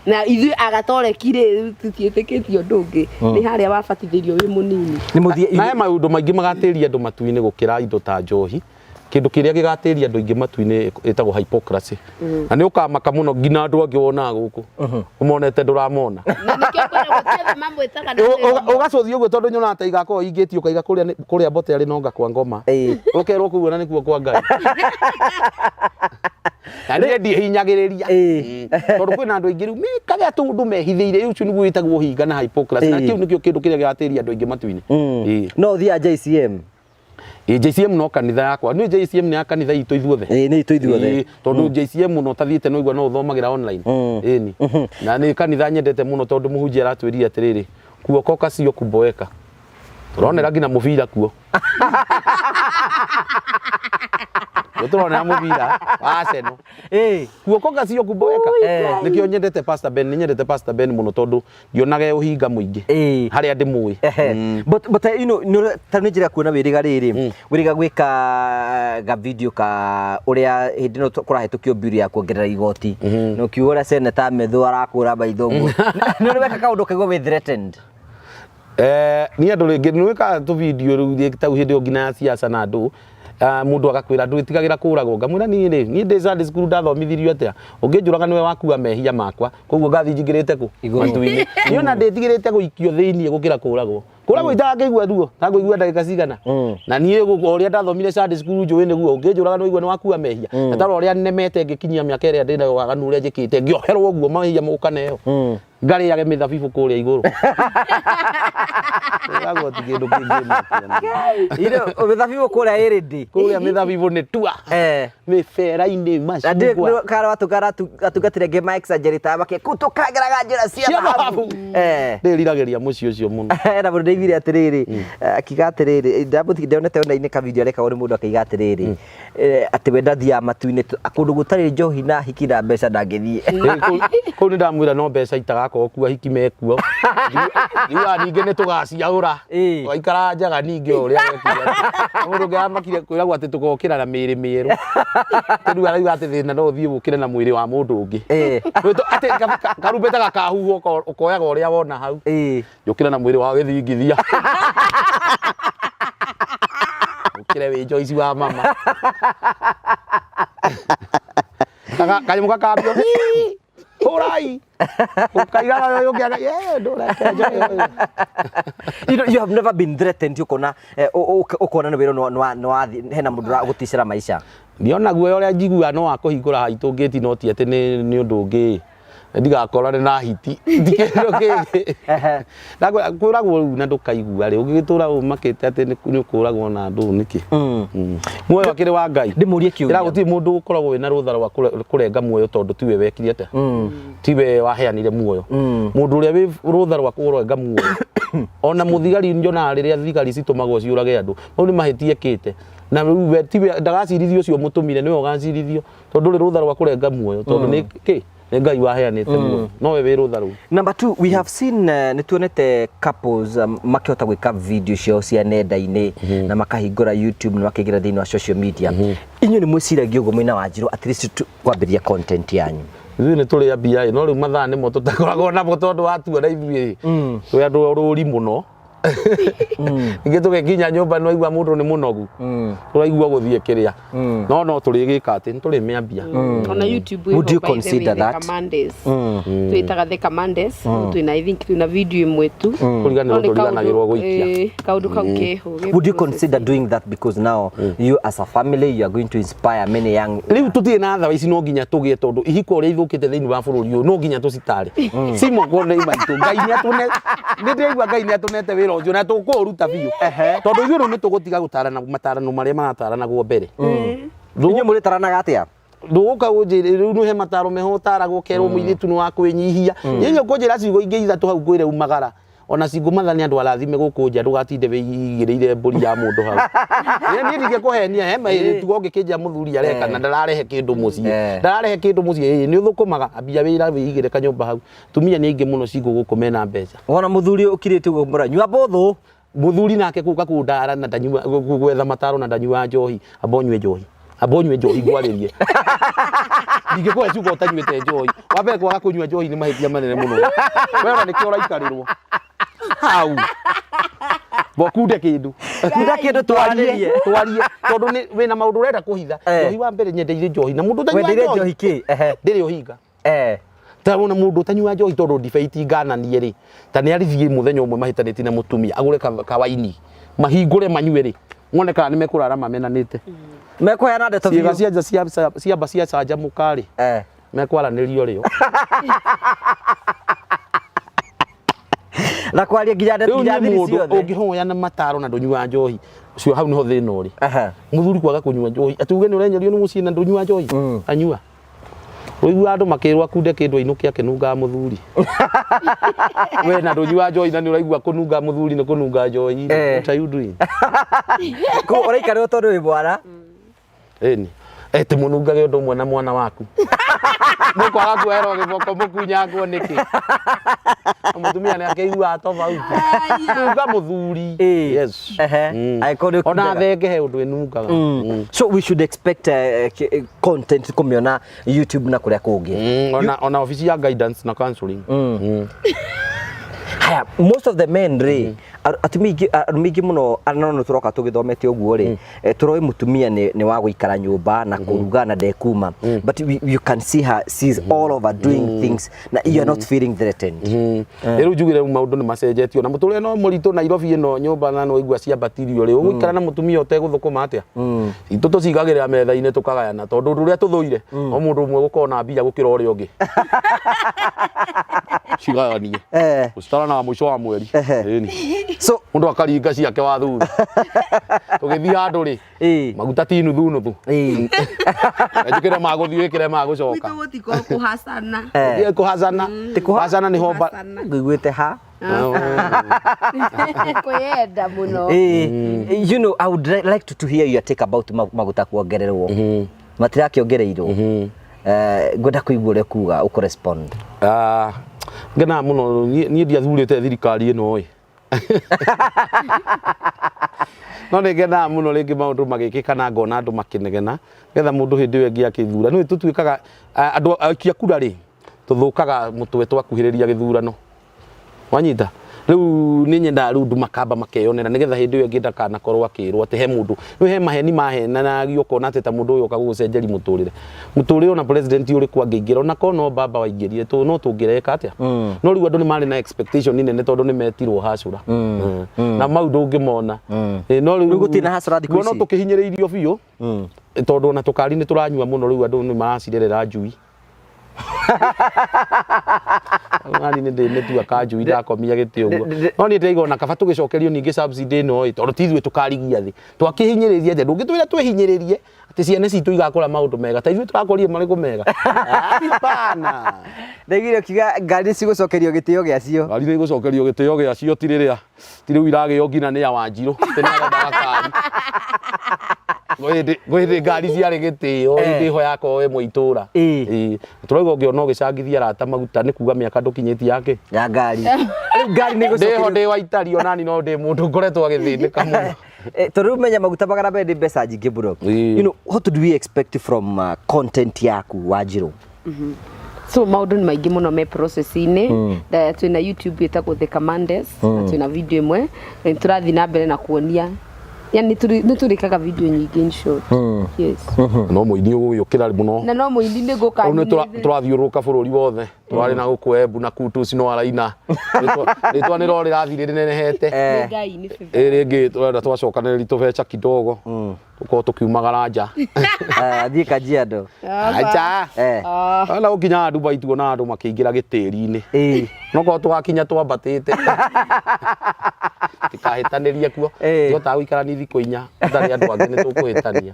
na ithuĩ agatoreki rĩ, tũtiĩtĩkĩtie ũndũ ũngĩ, nĩ harĩa wabatithĩrio wĩ mũnini. Nĩ mũthiĩ Na he maũndũ maingĩ magatĩria andũ matu-inĩ gũkĩra indo ta njohi. Kĩndũ kĩrĩa gĩgatĩria andũ aingĩ matu-inĩ ĩtagwo hypocrisy, na nĩ ũkamaka mũno nginya andũ angĩ wonaga gũkũ ũmonete ndũramona. Na nĩkĩo kwĩragwo ti othe mamwĩtaga na mĩromo. Ũgacũthia ũguo tondũ nyonaga ta igakorwo ingĩtio ũkaiga kũrĩa kũrĩa mbote arĩ nonga kwa ngoma, ũkerwo kũu ona nĩkuo kwa Ngai, na niĩ ndihinyagĩrĩria. Tondũ kwĩna andũ aingĩ rĩu mekaga tũndũ mehithĩire. Rĩu ũcio nĩguo wĩtagwo ũhinga na hypocrisy, na kĩu nĩkĩo kĩndũ kĩrĩa gĩgatĩria andũ aingĩ matu-inĩ. No ũthiaga JCM? Ĩĩ, JCM no kanitha yakwa. Nĩ JCM nĩ ya kanitha itũ ithuothe. Ĩĩ, nĩ itũ ithuothe. Ĩĩ, tondũ JCM mũno ũtathiĩte no igua no ũthomagĩra online. Ĩni na nĩ kanitha nyendete mũno tondũ mũhunjia aratwĩrire atĩrĩrĩ, "Kuokoka sio kuboeka." Tũronera nginya mũbira kuo. Kuo tũronera mũbira wa Arsenal. Kuokoka sio kuboeka. Nĩkĩo nyendete Pastor Ben, nĩ nyendete Pastor Ben mũno tondũ ndionaga ũhinga mũingĩ harĩa ndĩmũĩ. But ta nĩ njĩra kuona wĩrĩga rĩrĩ wĩrĩga gwĩka ga video ka ũrĩa hĩndĩ ĩno kũrahĩtũkio bill ya kuongerera igoti, na ũkiuga ũrĩa seneta Methu arakũra maitho ũguo, nĩ weka kaũndũ kaigua wĩ threatened? Niĩ andũ rĩngĩ nĩ wĩkaga tũ video rĩu tau hĩndĩ ĩyo nginya ya siasa, na andũ, ah, mũndũ agakwĩra, "Ndwĩtigagĩra kũragwo?" Ngamwĩra, "Niĩ rĩ, niĩ ndĩ Sunday school ndathomithirio atĩa? Ũngĩnjũraga nĩwe wakua mehia makwa, koguo ngathiĩ njingĩrĩte kũ matu-inĩ. Niĩ ona ndĩtigĩrĩte gũikio thĩiniĩ gũkĩra kũragwo. Kũragwo itangĩigua ruo, tangũigua ndagĩka cigana. Na niĩ o ũrĩa ndathomire Sunday school njũĩ nĩguo ũngĩnjũraga nĩwaigua nĩ wakua mehia. Na tarora ũrĩa nemete ngĩkinyia mĩaka ĩrĩa ndĩnayo, waganu ũrĩa njĩkĩte, ngĩoherwo ũguo mehia mũkaneo, ngarĩage mĩthabibũ kũrĩa igũrũ. Kũragwo ti kĩndũ kĩngĩ. Mĩthabibũ kũrĩa ĩrĩ ndĩ? Kũrĩa mĩthabibũ nĩ tua mĩbera-inĩ, Na ndĩ macungwa. kara atungatĩre ngĩ ma exaggerate make kũu tũkageraga njĩra cia cia thahabu. Thahabu. Ndĩriragĩria mũciĩ ũcio mũno. Na mũndũ ndaiguire atĩrĩrĩ, akiuga atĩrĩrĩ, ndonete ona-inĩ ka video arekagwo nĩ mũndũ akaiga atĩrĩrĩ, atĩ we ndathiaga matu-inĩ kũndũ gũtarĩ njohi na hiki na mbeca ndangĩthiĩ. Ĩ, kũu nĩ ndamwĩra no mbeca itagakorwo kuo, ahiki mekuo. Ndiugaga ningĩ nĩ tũgaciaũra. Twaikara njaga ningĩ o ũrĩa wekire. Mũndũ ũngĩ amakire kwĩragwo atĩ tũgokĩra na mĩĩrĩ mĩerũ. Rĩu arauga atĩ thĩna no ũthiĩ ũkĩre na mwĩrĩ wa mũndũ ũngĩ. Atĩ karumbeta gakahuhwo ũkoyaga ũrĩa wona hau. Njũkĩre na mwĩrĩ wa gĩthingithia. Ũkĩre wĩ Joyce wa mama. Kanyamũ gakambio. Hũrai. Ũkaigaga ũkĩaga, "Yeah, ndũreke njoe." You have never been threatened, ukona ukona nĩ wĩra no wathi hena mũndũ ũragũticĩra maica? Ndiona guoya ũrĩa njiguaga no wa kũhingũra haitũ ngĩti, no ti atĩ nĩ ũndũ ũngĩ. Ndigakorane na hiti. Ti kĩndũ kĩngĩ. Kwĩragwo rĩu na ndũkaigua rĩ, ũngĩgĩtũra ũmakĩte atĩ nĩ ũkũragwo na andũ nĩkĩ? Muoyo akĩrĩ wa Ngai. Ndĩmũrie kĩũria. Ĩra gũtirĩ mũndũ ũkoragwo wĩna rũtha rwa kũrenga muoyo tondũ tiwe wekire atĩa? Tiwe waheanire muoyo. Mũndũ ũrĩa wĩ rũtha rwa kũrenga muoyo Ona mũthigari njonaga rĩrĩa thigari citũmagwo ciũrage andũ, mau nĩ mahĩtia ekĩte. Na rĩu we tiwe ndagacirithio ũcio mũtũmire nĩwe ũgacirithio tondũ ndũrĩ rũtha rwa kũrenga muoyo tondũ nĩ kĩ nĩ Ngai waheanĩte muoyo nowe wĩ rũtha rũu. Number two, we have seen nĩ tuonete couples makĩhota gwĩka video ciao cia nenda-inĩ na makahingũra YouTube na makaingĩra thĩinĩ wa social media. Inyuĩ nĩ mwĩciragia ũguo mwĩna Wanjirũ at least kwambĩrĩria content yanyu? Ithuĩ nĩ tũrĩ ambia ĩ no rĩu mathaa nĩmo tũtakoragwo namo tondũ watuona ithuĩ twĩ andũ rũri mũno. Ningĩ tũgĩkinya nyũmba nĩ waigua mũndũ nĩ mũnogu tũraigua gũthiĩ kĩrĩa no no tũrĩgĩka atĩ nĩ tũrĩmĩambia. Ona YouTube Would ĩho you by the way, consider The that? Commandes. Twĩtaga The Commandes. Twĩna I think twĩna video ĩmwe tu. Kũriganĩrwo No nĩ tũriganagĩrwo gũikia. Kaũndũ kau keho ge Would you process. consider doing that because now you as a family you are going to inspire many young Rĩu tũtirĩ na thawa ici no nginya tũgĩe tondũ ihiko ũrĩa ithũkĩte thĩinĩ wa bũrũri ũyũ no nginya tũcitare. Simo nĩ maitũ Ngai nĩ atũne nĩ ndĩraigua Ngai nĩ atũnete wĩra ũcio na tũkũũruta biũ tondũ ithuĩ rĩu nĩ tũgũtiga gũtarana matarano marĩa marataranagwo mbere. Inyuĩ mũrĩtaranaga atĩa? Ndũgũka ũnjĩre rĩu nĩ he mataro meho ũtaragwo ũkerwo mũirĩtu nĩ wa kwĩnyihia. Niĩ ũkũnjĩra ciugo ingĩ ithatũ hau ngwĩre umagara. Ona cingũmatha nĩ andũ arathime gũkũ nja ndũgatinde wĩigĩrĩire mbũri ya mũndũ hau. Niĩ niĩ ndingĩkũhenia he matugo ũngĩkĩnjĩra mũthuri areka na ndararehe kĩndũ mũciĩ. Ndararehe kĩndũ mũciĩ ĩĩ nĩ ũthũkũmaga ambia wĩra wĩigĩre kanyũmba hau. Atumia nĩ aingĩ mũno cingũ gũkũ mena mbeca. Wona mũthuri ũkirĩte ũguo mũra nyua mbũthũ. Mũthuri nake gũka kũndara na ndanyua gwetha mataro na ndanyua njohi amba ũnyue njohi. Amba ũnyue njohi ngwarĩrie. Ndingĩkũhe ciugo ũtanyuĩte njohi. Wa mbere kwaga kũnyua njohi nĩ mahĩtia manene mũno. We ona nĩkĩo ũraikarĩrwo. Hau. Bokunde kĩndũ. Kunda kĩndũ twarĩrie. Twarie. Tondũ nĩ wĩna maũndũ ũrenda kũhitha. Njohi wa mbere nyendeire njohi. Na mũndũ ũtanyua Wendeire njohi. njohi kĩ? Ehe. Ndĩrĩ ũhinga. Ta wona mũndũ ũtanyua njohi tondũ ndibei ti ngananie rĩ, ta nĩ arithiĩ mũthenya ũmwe mahĩtanĩtie na mũtumia agũre kawaini mahingũre manyue rĩ, wone kana nĩ mekũrara mamenanĩte. Mekũheana ndeto Ciĩga biũ. cia nja ciamba ciacanjamũka rĩ, mekwaranĩria ũrĩo. Na kwaria nginya ndeto Rĩu nginya niĩ thiri mũndũ ciothe. ũngĩhoya na mataro na ndũnyua njohi, ũcio hau nĩho thĩna ũrĩ. Mũthuri kwaga kũnyua njohi, atĩ uge nĩ ũrenyerio nĩ mũciĩ na ndũnyua njohi, anyua. Ũigua andũ makĩrwo akunde kĩndũ ainũke akĩnungaga mũthuri. We na ndũnyua njohi na nĩ ũraigua kũnunga mũthuri nĩ kũnunga njohi. What are you doing? Kũ ũraikarĩrwo tondũ wĩ mwana. Ĩni. Eti mũnungage ũndũ ũmwe na mwana waku. Mũkwaga kuoerwo gĩboko mũkunyangwo nĩkĩ? Na mũtumia nĩ akĩiguaga tofauti. Nunga mũthuri. Yes. Angĩkorwo nĩ Ona ũkunjaga. thenge he ũndũ ĩnungaga. So we should expect content kũmĩona YouTube na kũrĩa kũngĩ. Ona obici ya guidance na counseling. Haya, most of the men rĩ, atumia aingĩ, arũme aingĩ mũno, no nĩ tũroka tũgĩthomete ũguo rĩ, tũroĩ mũtumia nĩ wa gũikara nyũmba na kũruga na ndekuma. But you can see her, she is all over doing things na you are not feeling threatened. Rĩu njugire maũndũ nĩ macenjetio na mũtũrĩre no mũritũ Nairobi ĩno nyũmba na nĩ waigua ciambatirio rĩ, ũgũikara na mũtumia ũtegũthũkũma atĩa? Itũ tũcigagĩrĩra metha-inĩ tũkagayana tondũ ũndũ ũrĩa tũthũire o mũndũ ũmwe gũkorwo na mbia gũkĩra ũrĩa ũngĩ. Cigayanie. Ũcitaranaga mũico wa mweri. Ĩni. So mũndũ akaringa ciake wa thutha. Tũgĩthiĩ handũ rĩ, maguta ti nuthu nuthu. Njĩkĩre ma gũthiĩ wĩkĩre ma gũcoka. Gwitũ gũtikoragwo kũhacana. Gũthiĩ kũhacana. Kũhacana nĩ homba. Ngũiguĩte ha? Kwĩyenda mũno. You know, I would like to hear your take about maguta kuongererwo. Matirakĩongereirwo. Ngwenda kũigua ũrĩa kuga, ũkũ-respond. Ngenaga mũno, niĩ ndiathurĩte thirikari ĩno ĩ. No nĩ ngenaga mũno rĩngĩ maũndũ magĩkĩka na ngona andũ makĩnegena, nĩgetha mũndũ hĩndĩ ĩyo ĩngĩ akĩthura. Nĩũĩ tũtuĩkaga, andũ aikia kura rĩ, tũthũkaga mũtwe twakuhĩrĩria gĩthurano. Wanyita? Rĩu nĩ nyendaga rĩu andũ makamba makeyonera nĩgetha hĩndĩ ĩyo ĩngĩ ndakanakorwo akĩrwo atĩ he mũndũ. Rĩu he maheni mahenanagio ũkona atĩ ta mũndũ ũyũ oka gũgũcenjeria mũtũrĩre. Mũtũrĩre ona president ũrĩkũ angĩingĩra ona korwo no baba waingĩrire no tũngĩreka atĩa? No rĩu andũ nĩ marĩ na expectation nene tondũ nĩ metirwo hacũra. Na mau ndũngĩmona. No rĩu Rĩu gũtirĩ na hacũra thikũ Nguona ici? tũkĩhinyĩrĩirio biũ. Tondũ ona tũkari nĩ tũranyua mũno rĩu andũ nĩ maracirerera njui. Nani nĩ ndĩmĩtua kanjui ndakomia gĩtĩ ũguo. No niĩ ndĩraigua ona kaba tũgĩcokerio ningĩ subsidy ĩno ĩ, tondũ ti ithuĩ tũkarigia thĩ. Twakĩhinyĩrĩria atĩa? Ndũngĩtwĩra twĩhinyĩrĩrie Atĩ ciana citũ igakũra maũndũ mega ta ithuĩ tũrakũrire marĩkũ mega? Hapana. Ndaiguire ũkiuga ngari nĩ cigũcokerio gĩtĩo gĩacio. Ngari nĩ igũcokerio gĩtĩo gĩacio, ti rĩrĩa ti rĩu iragĩo nginya nĩ ya Wanjirũ atĩ nĩ arenda gakari. Gwĩ hĩndĩ ngari ciarĩ gĩtĩo, hĩndĩ ĩho yakorwo ĩmwe itũra. Ĩĩ. Tũrauga ũngĩona ũgĩcangithia arata maguta nĩ kuga mĩaka ndũkinyĩtie yake. Ya ngari. Rĩu ngari nĩ Ndĩho ĩgũcokerio. ndĩ wa itari onani no ndĩ mũndũ ngoretwo agĩthĩnĩka mũno. Tondũ rĩu menya maguta 200 nĩ mbeca nyingĩ mũno. You know, what do we expect from content yaku, Wanjirũ? So maũndũ nĩ maingĩ mũno me process-inĩ. Twĩna YouTube ĩtagwo The Commandes, na twĩna video ĩmwe na tũrathiĩ na mbere na kuonia, yani nĩ tũrĩkaga video nyingĩ in short. Yes. No mũini ũgũgĩũkĩra mũno. Na no mũini nĩ ngũka. Rĩu nĩ tũrathiũrũrũka bũrũri wothe. Tũrarĩ na gũkũ Embu na Kutus no araina. Rĩtwa nĩ ro rĩrathiĩ rĩnenehete. Nĩ Ngai nĩ favor. Ĩ rĩngĩ tũrenda twacokanĩrĩria tũbeca kidogo. Tũkorwo tũkiumagara nja. Athiĩ Kajiado. Acha. Ona gũkinya Dubai tuona andũ makĩingĩra gĩtĩri-inĩ. No korwo tũgakinya twambatĩte. Tikahĩtanĩrie kuo. Tũhotaga gũikarania thikũ 4 tũtarĩ andũ angĩ nĩ tũkũhĩtania.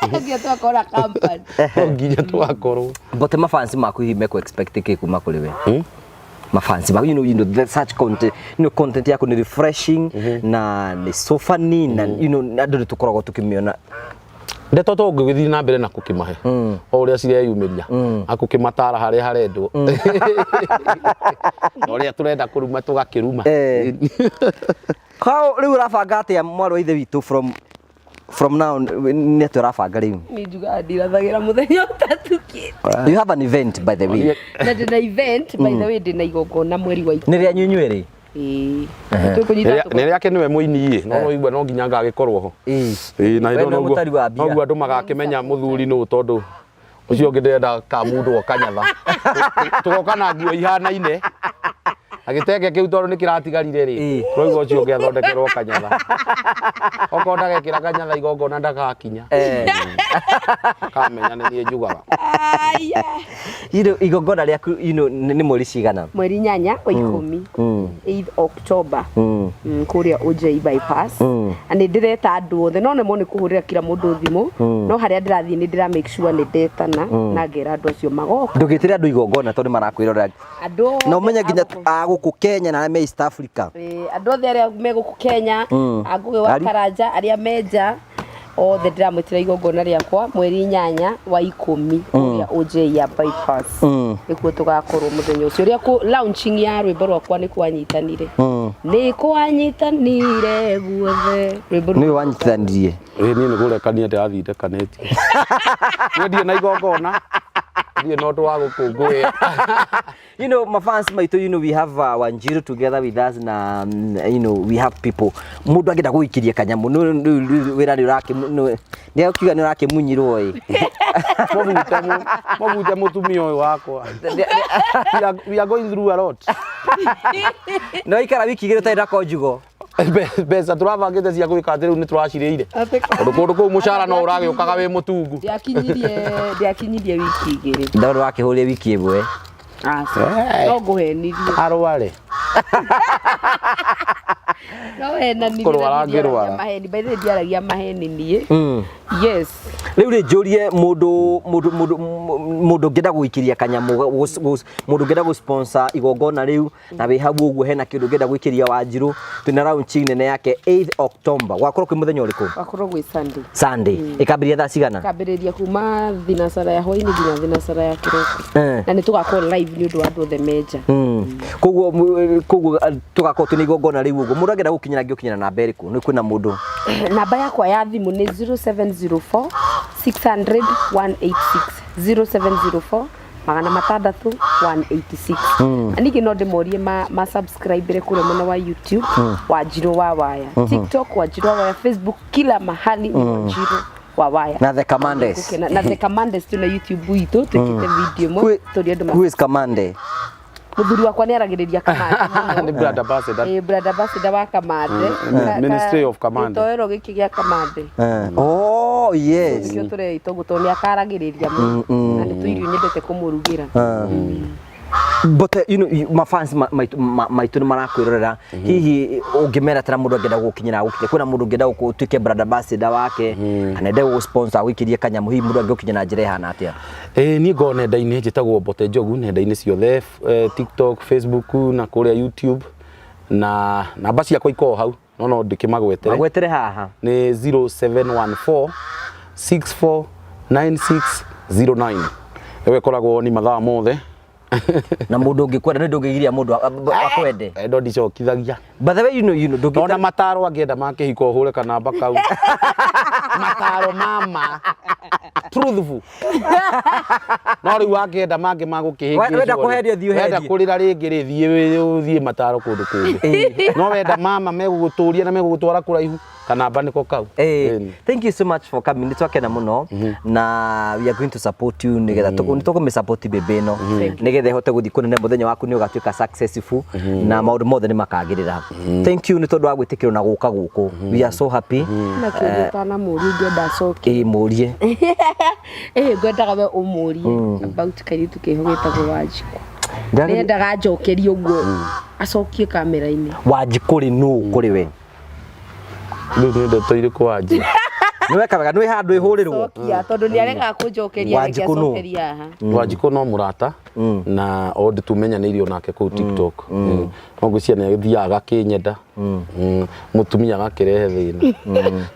Nginya tũgakora company. No nginya tũgakorwo. But mafans maku hihi mekũ expect kĩ kuma kũrĩ we? Mafans maku, the such content, content yaku nĩ refreshing na nĩ so funny na andũ nĩ tũkoragwo tũkĩmĩona. Ndeto tũngĩgĩthiĩ na mbere na kũkĩmahe o ũrĩa cireyumĩria na kũkĩmatara harĩa harendwo na ũrĩa tũrenda kũruma tũgakĩruma. How rĩu ũrabanga atĩa mwarĩ wa ithe witũ from now, nĩ atĩa ũrabanga rĩu? Niĩ njugaga ndirathagĩra mũthenya ũtatukĩte. You have an event, by the way. Na ndĩna event, by the way, ndĩna igongona mweri wa Nĩ rĩa nyunyuĩ? Ĩĩ. Tũkũnyita Nĩ rĩake nĩwe mũini ĩ, no no igua no nginya ngagĩkorwo ho. Ĩĩ, na We hĩndĩ nĩwe mũtari wa mbia. noguo andũ magakĩmenya mũthuri nũ, tondũ ũcio ũngĩ ndĩrenda kamundwo kanyatha. Tũgoka na nguo ihanaine na gĩtenge kĩu tondũ nĩ kĩratigarire rĩ, tũraigua ũcio ũngĩ athondekerwo kanyatha. Okorwo ndagekĩra kanyatha igongona ndagakinya. Kamenya nĩ niĩ njugaga. Aya. Igongona rĩaku nĩ mweri cigana? Mweri 8 wa 10. 8 October. Kũrĩa OJ bypass. Na nĩ ndĩreta andũ othe, no nemwo nĩ kũhũrĩra kila mũndũ thimũ, no harĩa ndĩrathiĩ nĩ ndĩra make sure nĩ ndetana na ngera andũ acio magoka. Ndũgĩtĩre andũ igongona tondũ nĩ marakwĩrorera. Andũ othe Na ũmenye nginya a gũkũ- a gũkũ Kenya na arĩa me East Africa. Ĩĩ, andũ othe arĩa me gũkũ Kenya, a Ngũgĩ wa Ari- Karanja, arĩa me nja othe ndĩramwĩtĩra igongona rĩakwa mweri 8 wa 10 kũrĩa OJ ya bypass. Nĩkuo tũgakorwo mũthenya ũcio. Ũrĩa launching ya rwĩmbo rwakwa nĩ kwanyitanire. Nĩ kwanyitanire guothe. Rwĩmbo Nĩwe wanyitithanirie. Ĩĩ, niĩ nĩ kũrekania ndĩrathindĩkanĩtie. Niĩ ndirĩ na igongona, ndirĩ na ũndũ wa gũkũngũĩra. Mafans maitũ, we have Wanjiru together with us na we have people. Mũndũ angĩenda gũgĩkiria kanyamũ, wĩra nĩ ũrakĩ-, nĩ akiuga nĩ ũrakĩmunyirwo ĩ. Mũbute mũbute mũtumia ũyũ wakwa. We are going through a lot. No ikara wiki 2 ũtarĩ na conjugal. Mbeca tũrabangĩte cia gwĩka atĩ rĩu nĩ tũracirĩire. Tondũ kũndũ kũu mũcara no ũragĩũkaga wĩ mũtungu. Ndiakinyirie wiki 2. Ndona wakĩhũrire wiki 1. Aca. No ngũhenirie. Arware. No henanirie. Kũrwara ngĩrwara. Maheni, by the way, ndiaragia maheni niĩ. Yes. Rĩu rĩ njũrie mũndũ ũngĩenda gũikĩria kanyamũ, mũndũ ũngĩenda gũ sponsor igongona rĩu na wĩ hau ũguo hena kĩndũ ũngĩenda gũikĩria Wanjirũ, twĩna launching nene yake 8 October. Gwakorwo kwĩ mũthenya ũrĩkũ? Gwakorwo gwĩ Sunday. Sunday. Ĩkambĩrĩria thaa cigana? Ĩkambĩrĩria kuma thinacara ya hwainĩ nginya thinacara ya kĩroko. Na nĩ tũgakorwo live nĩ ũndũ wa andũ othe menja. Koguo tũgakorwo twĩna igongona rĩu ũguo. Mũndũ angĩenda gũkinyĩra angĩũkinyĩra namba ĩrĩkũ? Nĩ kwĩna mũndũ? Namba yakwa ya thimũ nĩ 0704 600 186. 0704 600 186. Na ningĩ no ndĩmorie ma subscribe kũrĩa mwena wa YouTube, Wanjirũ wa Waya, TikTok Wanjirũ wa Waya, Facebook kila mahali ni Wanjirũ wa Waya. Na The Commandes. Na The Commandes twĩna YouTube itũ twĩkĩte video ĩmwe tũrĩ andũ Who is Kamande? Mũthuri wakwa nĩ aragĩrĩria Kamande. Nĩ brand ambassador. Ĩĩ, brand ambassador wa Kamande. Ministry of Kamande. Gĩtoero gĩkĩ gĩa Kamande. Oh, yes. Nĩkĩo tũreita ũguo tondũ nĩ akaragĩrĩria mũno. Na nĩ tũirio nyendete kũmũrugĩra. But mafans maitũ nĩ marakwĩrorera, hihi ũngĩmera tara mũndũ angĩenda gũkinyĩra gũkinya kwĩna mũndũ ũngĩenda ũtuĩke brand ambassador wake kana ende gũgũ sponsor agũikĩrie kanyamũ, hihi mũndũ angĩgũkinya na njĩra ĩhana atĩa? Ĩĩ, niĩ ngoragwo nenda-inĩ, njĩtagwo Mbote Njogu nenda-inĩ ciothe, TikTok, Facebook na kũrĩa YouTube, na namba ciakwa ikoragwo hau, no no ndĩkĩmagwetere. Magwetere haha. Nĩ 0714 649609. Ĩyo ĩkoragwo ni mathaa mothe. Na mũndũ ũngĩkwenda, nĩ ndũngĩgiria mũndũ akwende. Endo ndicokithagia. By the way, ndũngĩ Ona mataro angĩenda ma kĩhiko ũhũre kanamba kau. Mataro mama. Truthful. No rĩu angĩenda mangĩ ma gũkĩhĩngĩcwo. Wenda kũherio thiĩ ũherie. Wenda kũrĩra rĩngĩ rĩ, thiĩ ũthiĩ mataro kũndũ kũngĩ. No wenda mama megũgũtũria na megũgũtwara kũraihu, kanamba nĩko kau. Thank you so much for coming. Nĩ twakena mũno na we are going to support you nĩgetha nĩ tũkũmĩ support bebe ĩno nĩgetha ĩhote gũthiĩ kũnene, mũthenya waku nĩ ũgatuĩka successful na maũndũ mothe nĩ makagĩrĩra. Thank you nĩ tondũ wa gwĩtĩkĩrwo na gũka gũkũ. We are so happy. Na kĩũria ũtanamũria ingĩenda acokie. Ĩĩ, mũrie. Ĩĩ, ngwendaga we ũmũrie about kairĩtu keho getagwo Wanjikũ. Nĩendaga njokerie ũguo acokie kamera-inĩ. Wanjikũ rĩ, nũ kũrĩ we? Rĩu nĩ ndeto irĩkũ wanjia? Nĩ weka wega, nĩ handũ ĩhũrĩrwo. Cokia tondũ nĩ aregaga kũnjokeria, reke Wanjikũ nũ? acokerie haha. Wanjikũ no mũrata na o tumenyanĩirio nake kũu TikTok. No ngwĩciria nĩ agĩthiaga agakĩnyenda. Mũtumia agakĩrehe thĩna.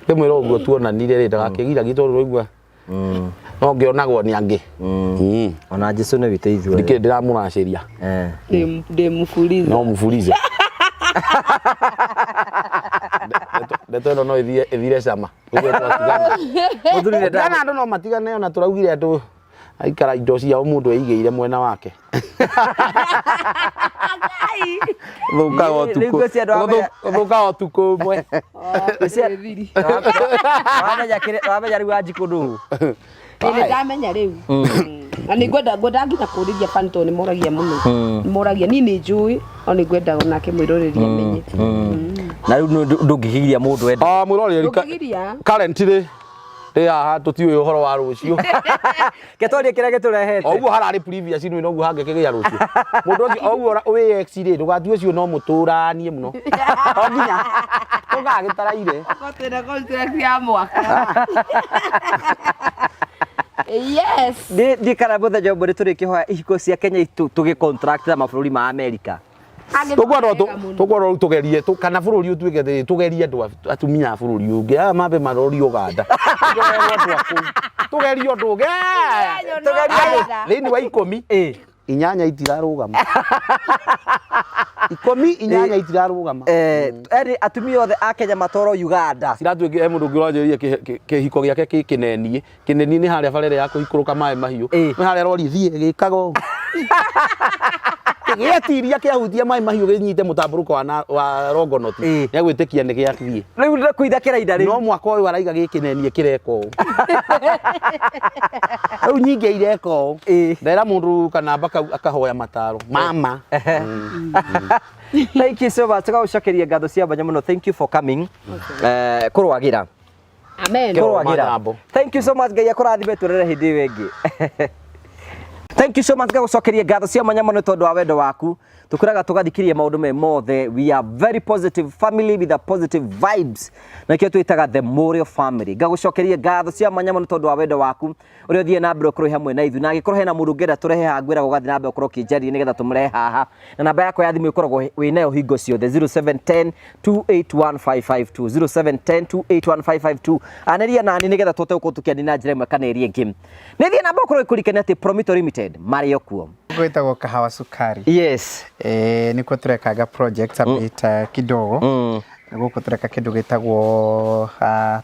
Ngĩmwĩra ũguo tuonanire rĩ, ndagakĩgiragie tondũ ũraigua no ngĩonagwo nĩ angĩ. Ona Jesu nĩ witũ ithuothe. Ndikĩrĩ ndĩramũracĩria. Ndĩ mũburize. No mũburize. Ndeto ĩno no ĩthiĩ ĩthire cama. Ũguo twatigana. Mũthuri nĩ Tigana andũ no matigane, ona tũraugire andũ aikara indo ciao mũndũ eigĩire mwena wake. Thũkaga Rĩu ũtukũ. ngwĩciria andũ a Menya- Thũkaga ũtukũ ũmwe. Wamenya wamenya rĩu Wanjikũ nũ? Ĩĩ, nĩ ndamenya rĩu. Na nĩ ngwenda nginya kũrĩria fan tondũ nĩ moragia mũno. Nĩ moragia, niĩ nĩ njũĩ, no nĩ ngwenda onake mwĩroreri amenye. Na rĩu ndũngĩgiria mũndũ ende. Ah, mwĩroreri Ndũngĩgiria. Currently rĩ haha tũtiũĩ ũhoro wa rũciũ. Ke twarie kĩrĩa gĩtũrehete. O ũguo hararĩ previous inĩ noguo hangĩkĩgĩa rũciũ. Mũndũ ũcio o ũguo wĩ ex rĩ, ndũgatue ũcio no mũtũranie mũno. O nginya tũgagĩtaraire. Okorwo twĩna contract ya mwaka. Yes. Ndiĩ kana mũthenya ũmwe nĩ tũrĩkĩhoya ihiko cia Kenya tũgĩ contract na mabũrũri ma Amerika. Tũkwenda rĩu tũgerie kana bũrũri ũtuĩke atĩrĩ, tũgerie andũ atumia a bũrũri ũngĩ aya mambe marori Uganda. Tũgerie andũ a kũu. Tũgerie ũndũ ũngĩ. Tũgerie. Thĩinĩ wa 10 8 itirarũgama. 10 8 itirarũgama. Eri atumia othe a Kenya matwarwo Uganda. Ciratuĩkire he mũndũ ũngĩ ũranjĩrire kĩhiko gĩake kĩ kĩnenie. Kĩnenie nĩ harĩa barere ya kũikũrũka maĩ mahiũ. Nĩ harĩa rori thiĩ ĩgĩkaga ũũ. Gĩetiria kĩahutia maĩ mahiũ gĩnyite mũtambũrũko wa rongonoti. Nĩagwĩtĩkia nĩ gĩathiĩ. Rĩu ndĩrakuitha kĩraida rĩu. No mwaka ũyũ araiga gĩkĩnenie kĩreka ũũ. Rĩu nyingĩ ireka ũũ. Ndera mũndũ kanamba kau akahoya mataro. Mama. Thank you so much. Tũgagũcokeria ngatho cia mwanya mũno. Thank you for coming. Kũrwagĩra. Amen. Kũrwagĩra. Manyambo. Thank you so much. Ngai akũrathime tũrere hĩndĩ ĩyo ĩngĩ. Thank you so much. Ngagũcokeria ngatho cia mwanya mũno tondũ wa wendo waku. Tũkwĩraga tũgathikiria maũndũ me mothe. We are very positive family with a positive vibes. Na kĩo twĩtaga the Morio family. Ngagũcokeria ngatho cia mwanya mũno tondũ wa wendo waku ũrĩa ũthiĩ na mbere ũkorwo hamwe na ithuĩ. Na angĩkorwo hena mũndũ ũngĩenda tũrehe haha, ngwĩraga ũgathiĩ na mbere ũkorwo ũkĩnjaria nĩgetha tũmũrehe haha. Na namba yakwa ya thimũ ĩkoragwo wĩ nayo hingo ciothe 0710 281552, 0710 281552. Anĩria nani nĩgetha tũhote gũkorwo tũkĩaria na njĩra ĩmwe kana ĩrĩa ĩngĩ. Nĩ thiĩ na mbere ũkorwo ũkĩririkania atĩ Promito Limited marĩ o kuo. Gwĩtagwo Kahawa Sukari. Yes. Nĩkuo tũrekaga project a bit kidogo. Gũkũ tũreka kĩndũ gĩtagwo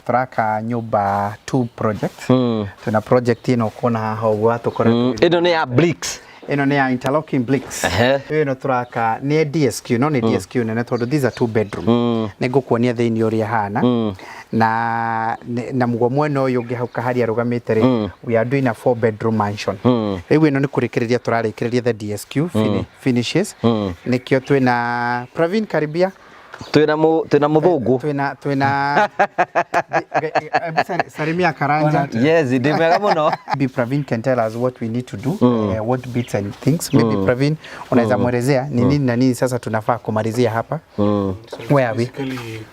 tũraka nyũmba 2 project. Twĩna project ĩno ũkuona haha ũguo tũkoretwo Ĩno nĩ ya bricks. Ĩno nĩ ya interlocking bricks. Ĩno tũraka nĩ DSQ, no nĩ DSQ nene tondũ these are 2 bedroom. Nĩ ngũkuonia thĩinĩ ũrĩa hana. Na mũguo mwena ũyũ ũngĩ hau kaharia arũgamĩte rĩ, we are doing a 4 bedroom mansion. Rĩu ĩno nĩ kũrĩkĩrĩria tũrarĩkĩrĩria the DSQ finishes. Nĩkĩo twĩna Pravin karibia. Twina mu twina muthungu. Twina twina Salimia Karanja. Yes, ndi mwega muno. Maybe Pravin can tell us what we need to do, what bits and things. Maybe Pravin unaweza mwelezea ni nini na nini sasa tunafaa kumalizia hapa. So Where are we? Basically,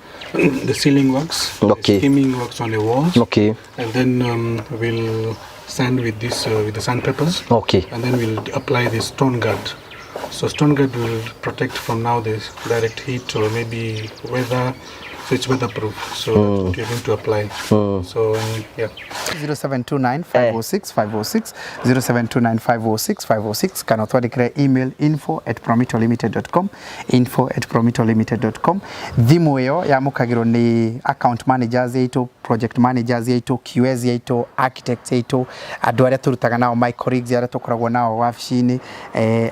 the ceiling works, the skimming works on the walls, and then we'll sand with this with the sandpapers. And then we'll apply the stone guard. So stone guard will protect from now the direct heat or maybe weather. So it's weatherproof. So that's what you're going to apply. So yeah. 0729 506 506, 0729 506 506, kana twandikire email info@promitolimited.com, info@promitolimited.com. Thimũ ĩyo yamũkagĩrwo nĩ account managers aitũ, project managers aitũ, QS aitũ, architects aitũ, andũ arĩa tũrutaga nao, my colleagues arĩa tũkoragwo nao wabici-inĩ,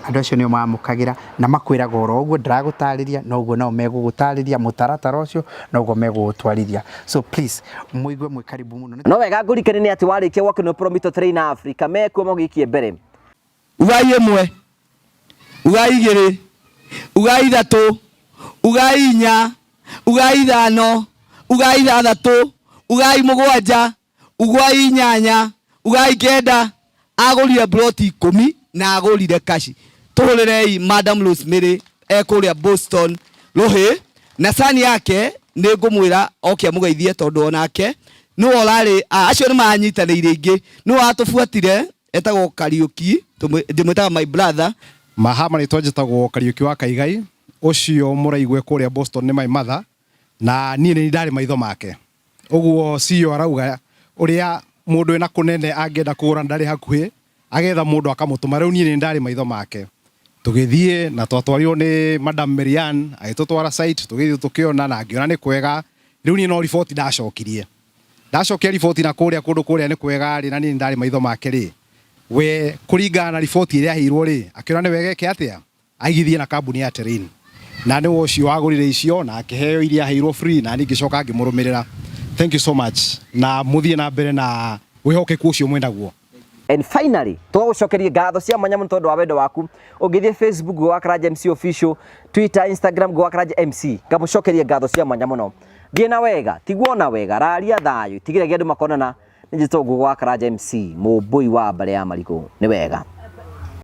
andũ acio nĩo mamũkagĩra na makwĩraga oro ũguo ndĩragũtarĩria, noguo nao megũgũtarĩria mũtaratara ũcio, noguo megũgũtwarithia. So please mũigue mwĩ karibu mũno. No wega ngũrikane nĩ atĩ warĩkia gwakwo nĩ Promito Train Africa mekuo magũikie mbere. Ugai 1, ugai 2, ugai 3, ugai 4, ugai 5, ugai 6, ugai 7, ugai 8, ugai 9. Agũrire ploti 10 na agũrire kashi. Tũhũrĩrei Madam Rosemary ekũrĩa Boston Rũhĩ na sani yake nĩ ngũmwĩra oke amũgeithie tondũ onake nĩwe ũrarĩ, acio nĩ manyitanĩire ingĩ, nĩwe watũbuatire etagwo Kariuki, ndĩmwĩtaga my brother. Mahama rĩtwa njĩtagwo Kariuki wa Kaigai, ũcio mũraigue kũrĩa Boston nĩ my mother, na niĩ nĩ ndarĩ maitho make. Ũguo CEO arauga ũrĩa mũndũ wĩna kũnene angĩenda kũgũra ndarĩ hakuhĩ, agetha mũndũ akamũtũma. Rĩu niĩ nĩ ndarĩ maitho make. Tũgĩthiĩ na twatwarirwo nĩ Madam Marianne, agĩtũtwara site, tũgĩthiĩ tũkĩona na ngĩona nĩ kwega. Rĩu niĩ no riboti ndacokirie. Ndacokia riboti na kũrĩa kũndũ kũrĩa nĩ kwega rĩ, na niĩ ndarĩ maitho make rĩ. We kũringana na riboti ĩrĩa aheirwo rĩ, akĩona nĩ wega eke atĩa, aigithie na kambuni ya Terrain. Na nĩwe ũcio wagũrire icio na akĩheo iria aheirwo free, na niĩ ngĩcoka ngĩmũrũmĩrĩra. Thank you so much. Na mũthiĩ na mbere na wĩhokeku ũcio mwĩnaguo. And finally, tũgagũcokeria ngatho cia mwanya mũno tondũ wa wendo waku. Ũngĩthiĩ Facebook Ngũgĩ wa Karanja MC Official, Twitter, Instagram Ngũgĩ wa Karanja MC, ngamũcokeria ngatho cia mwanya mũno. Thiĩ na wega, tigwo na wega, raria thayũ, tigĩrĩria andũ makonana. Nĩ njĩtagwo Ngũgĩ wa Karanja MC, mũmbũi wa mbare ya marigũ. Nĩ wega.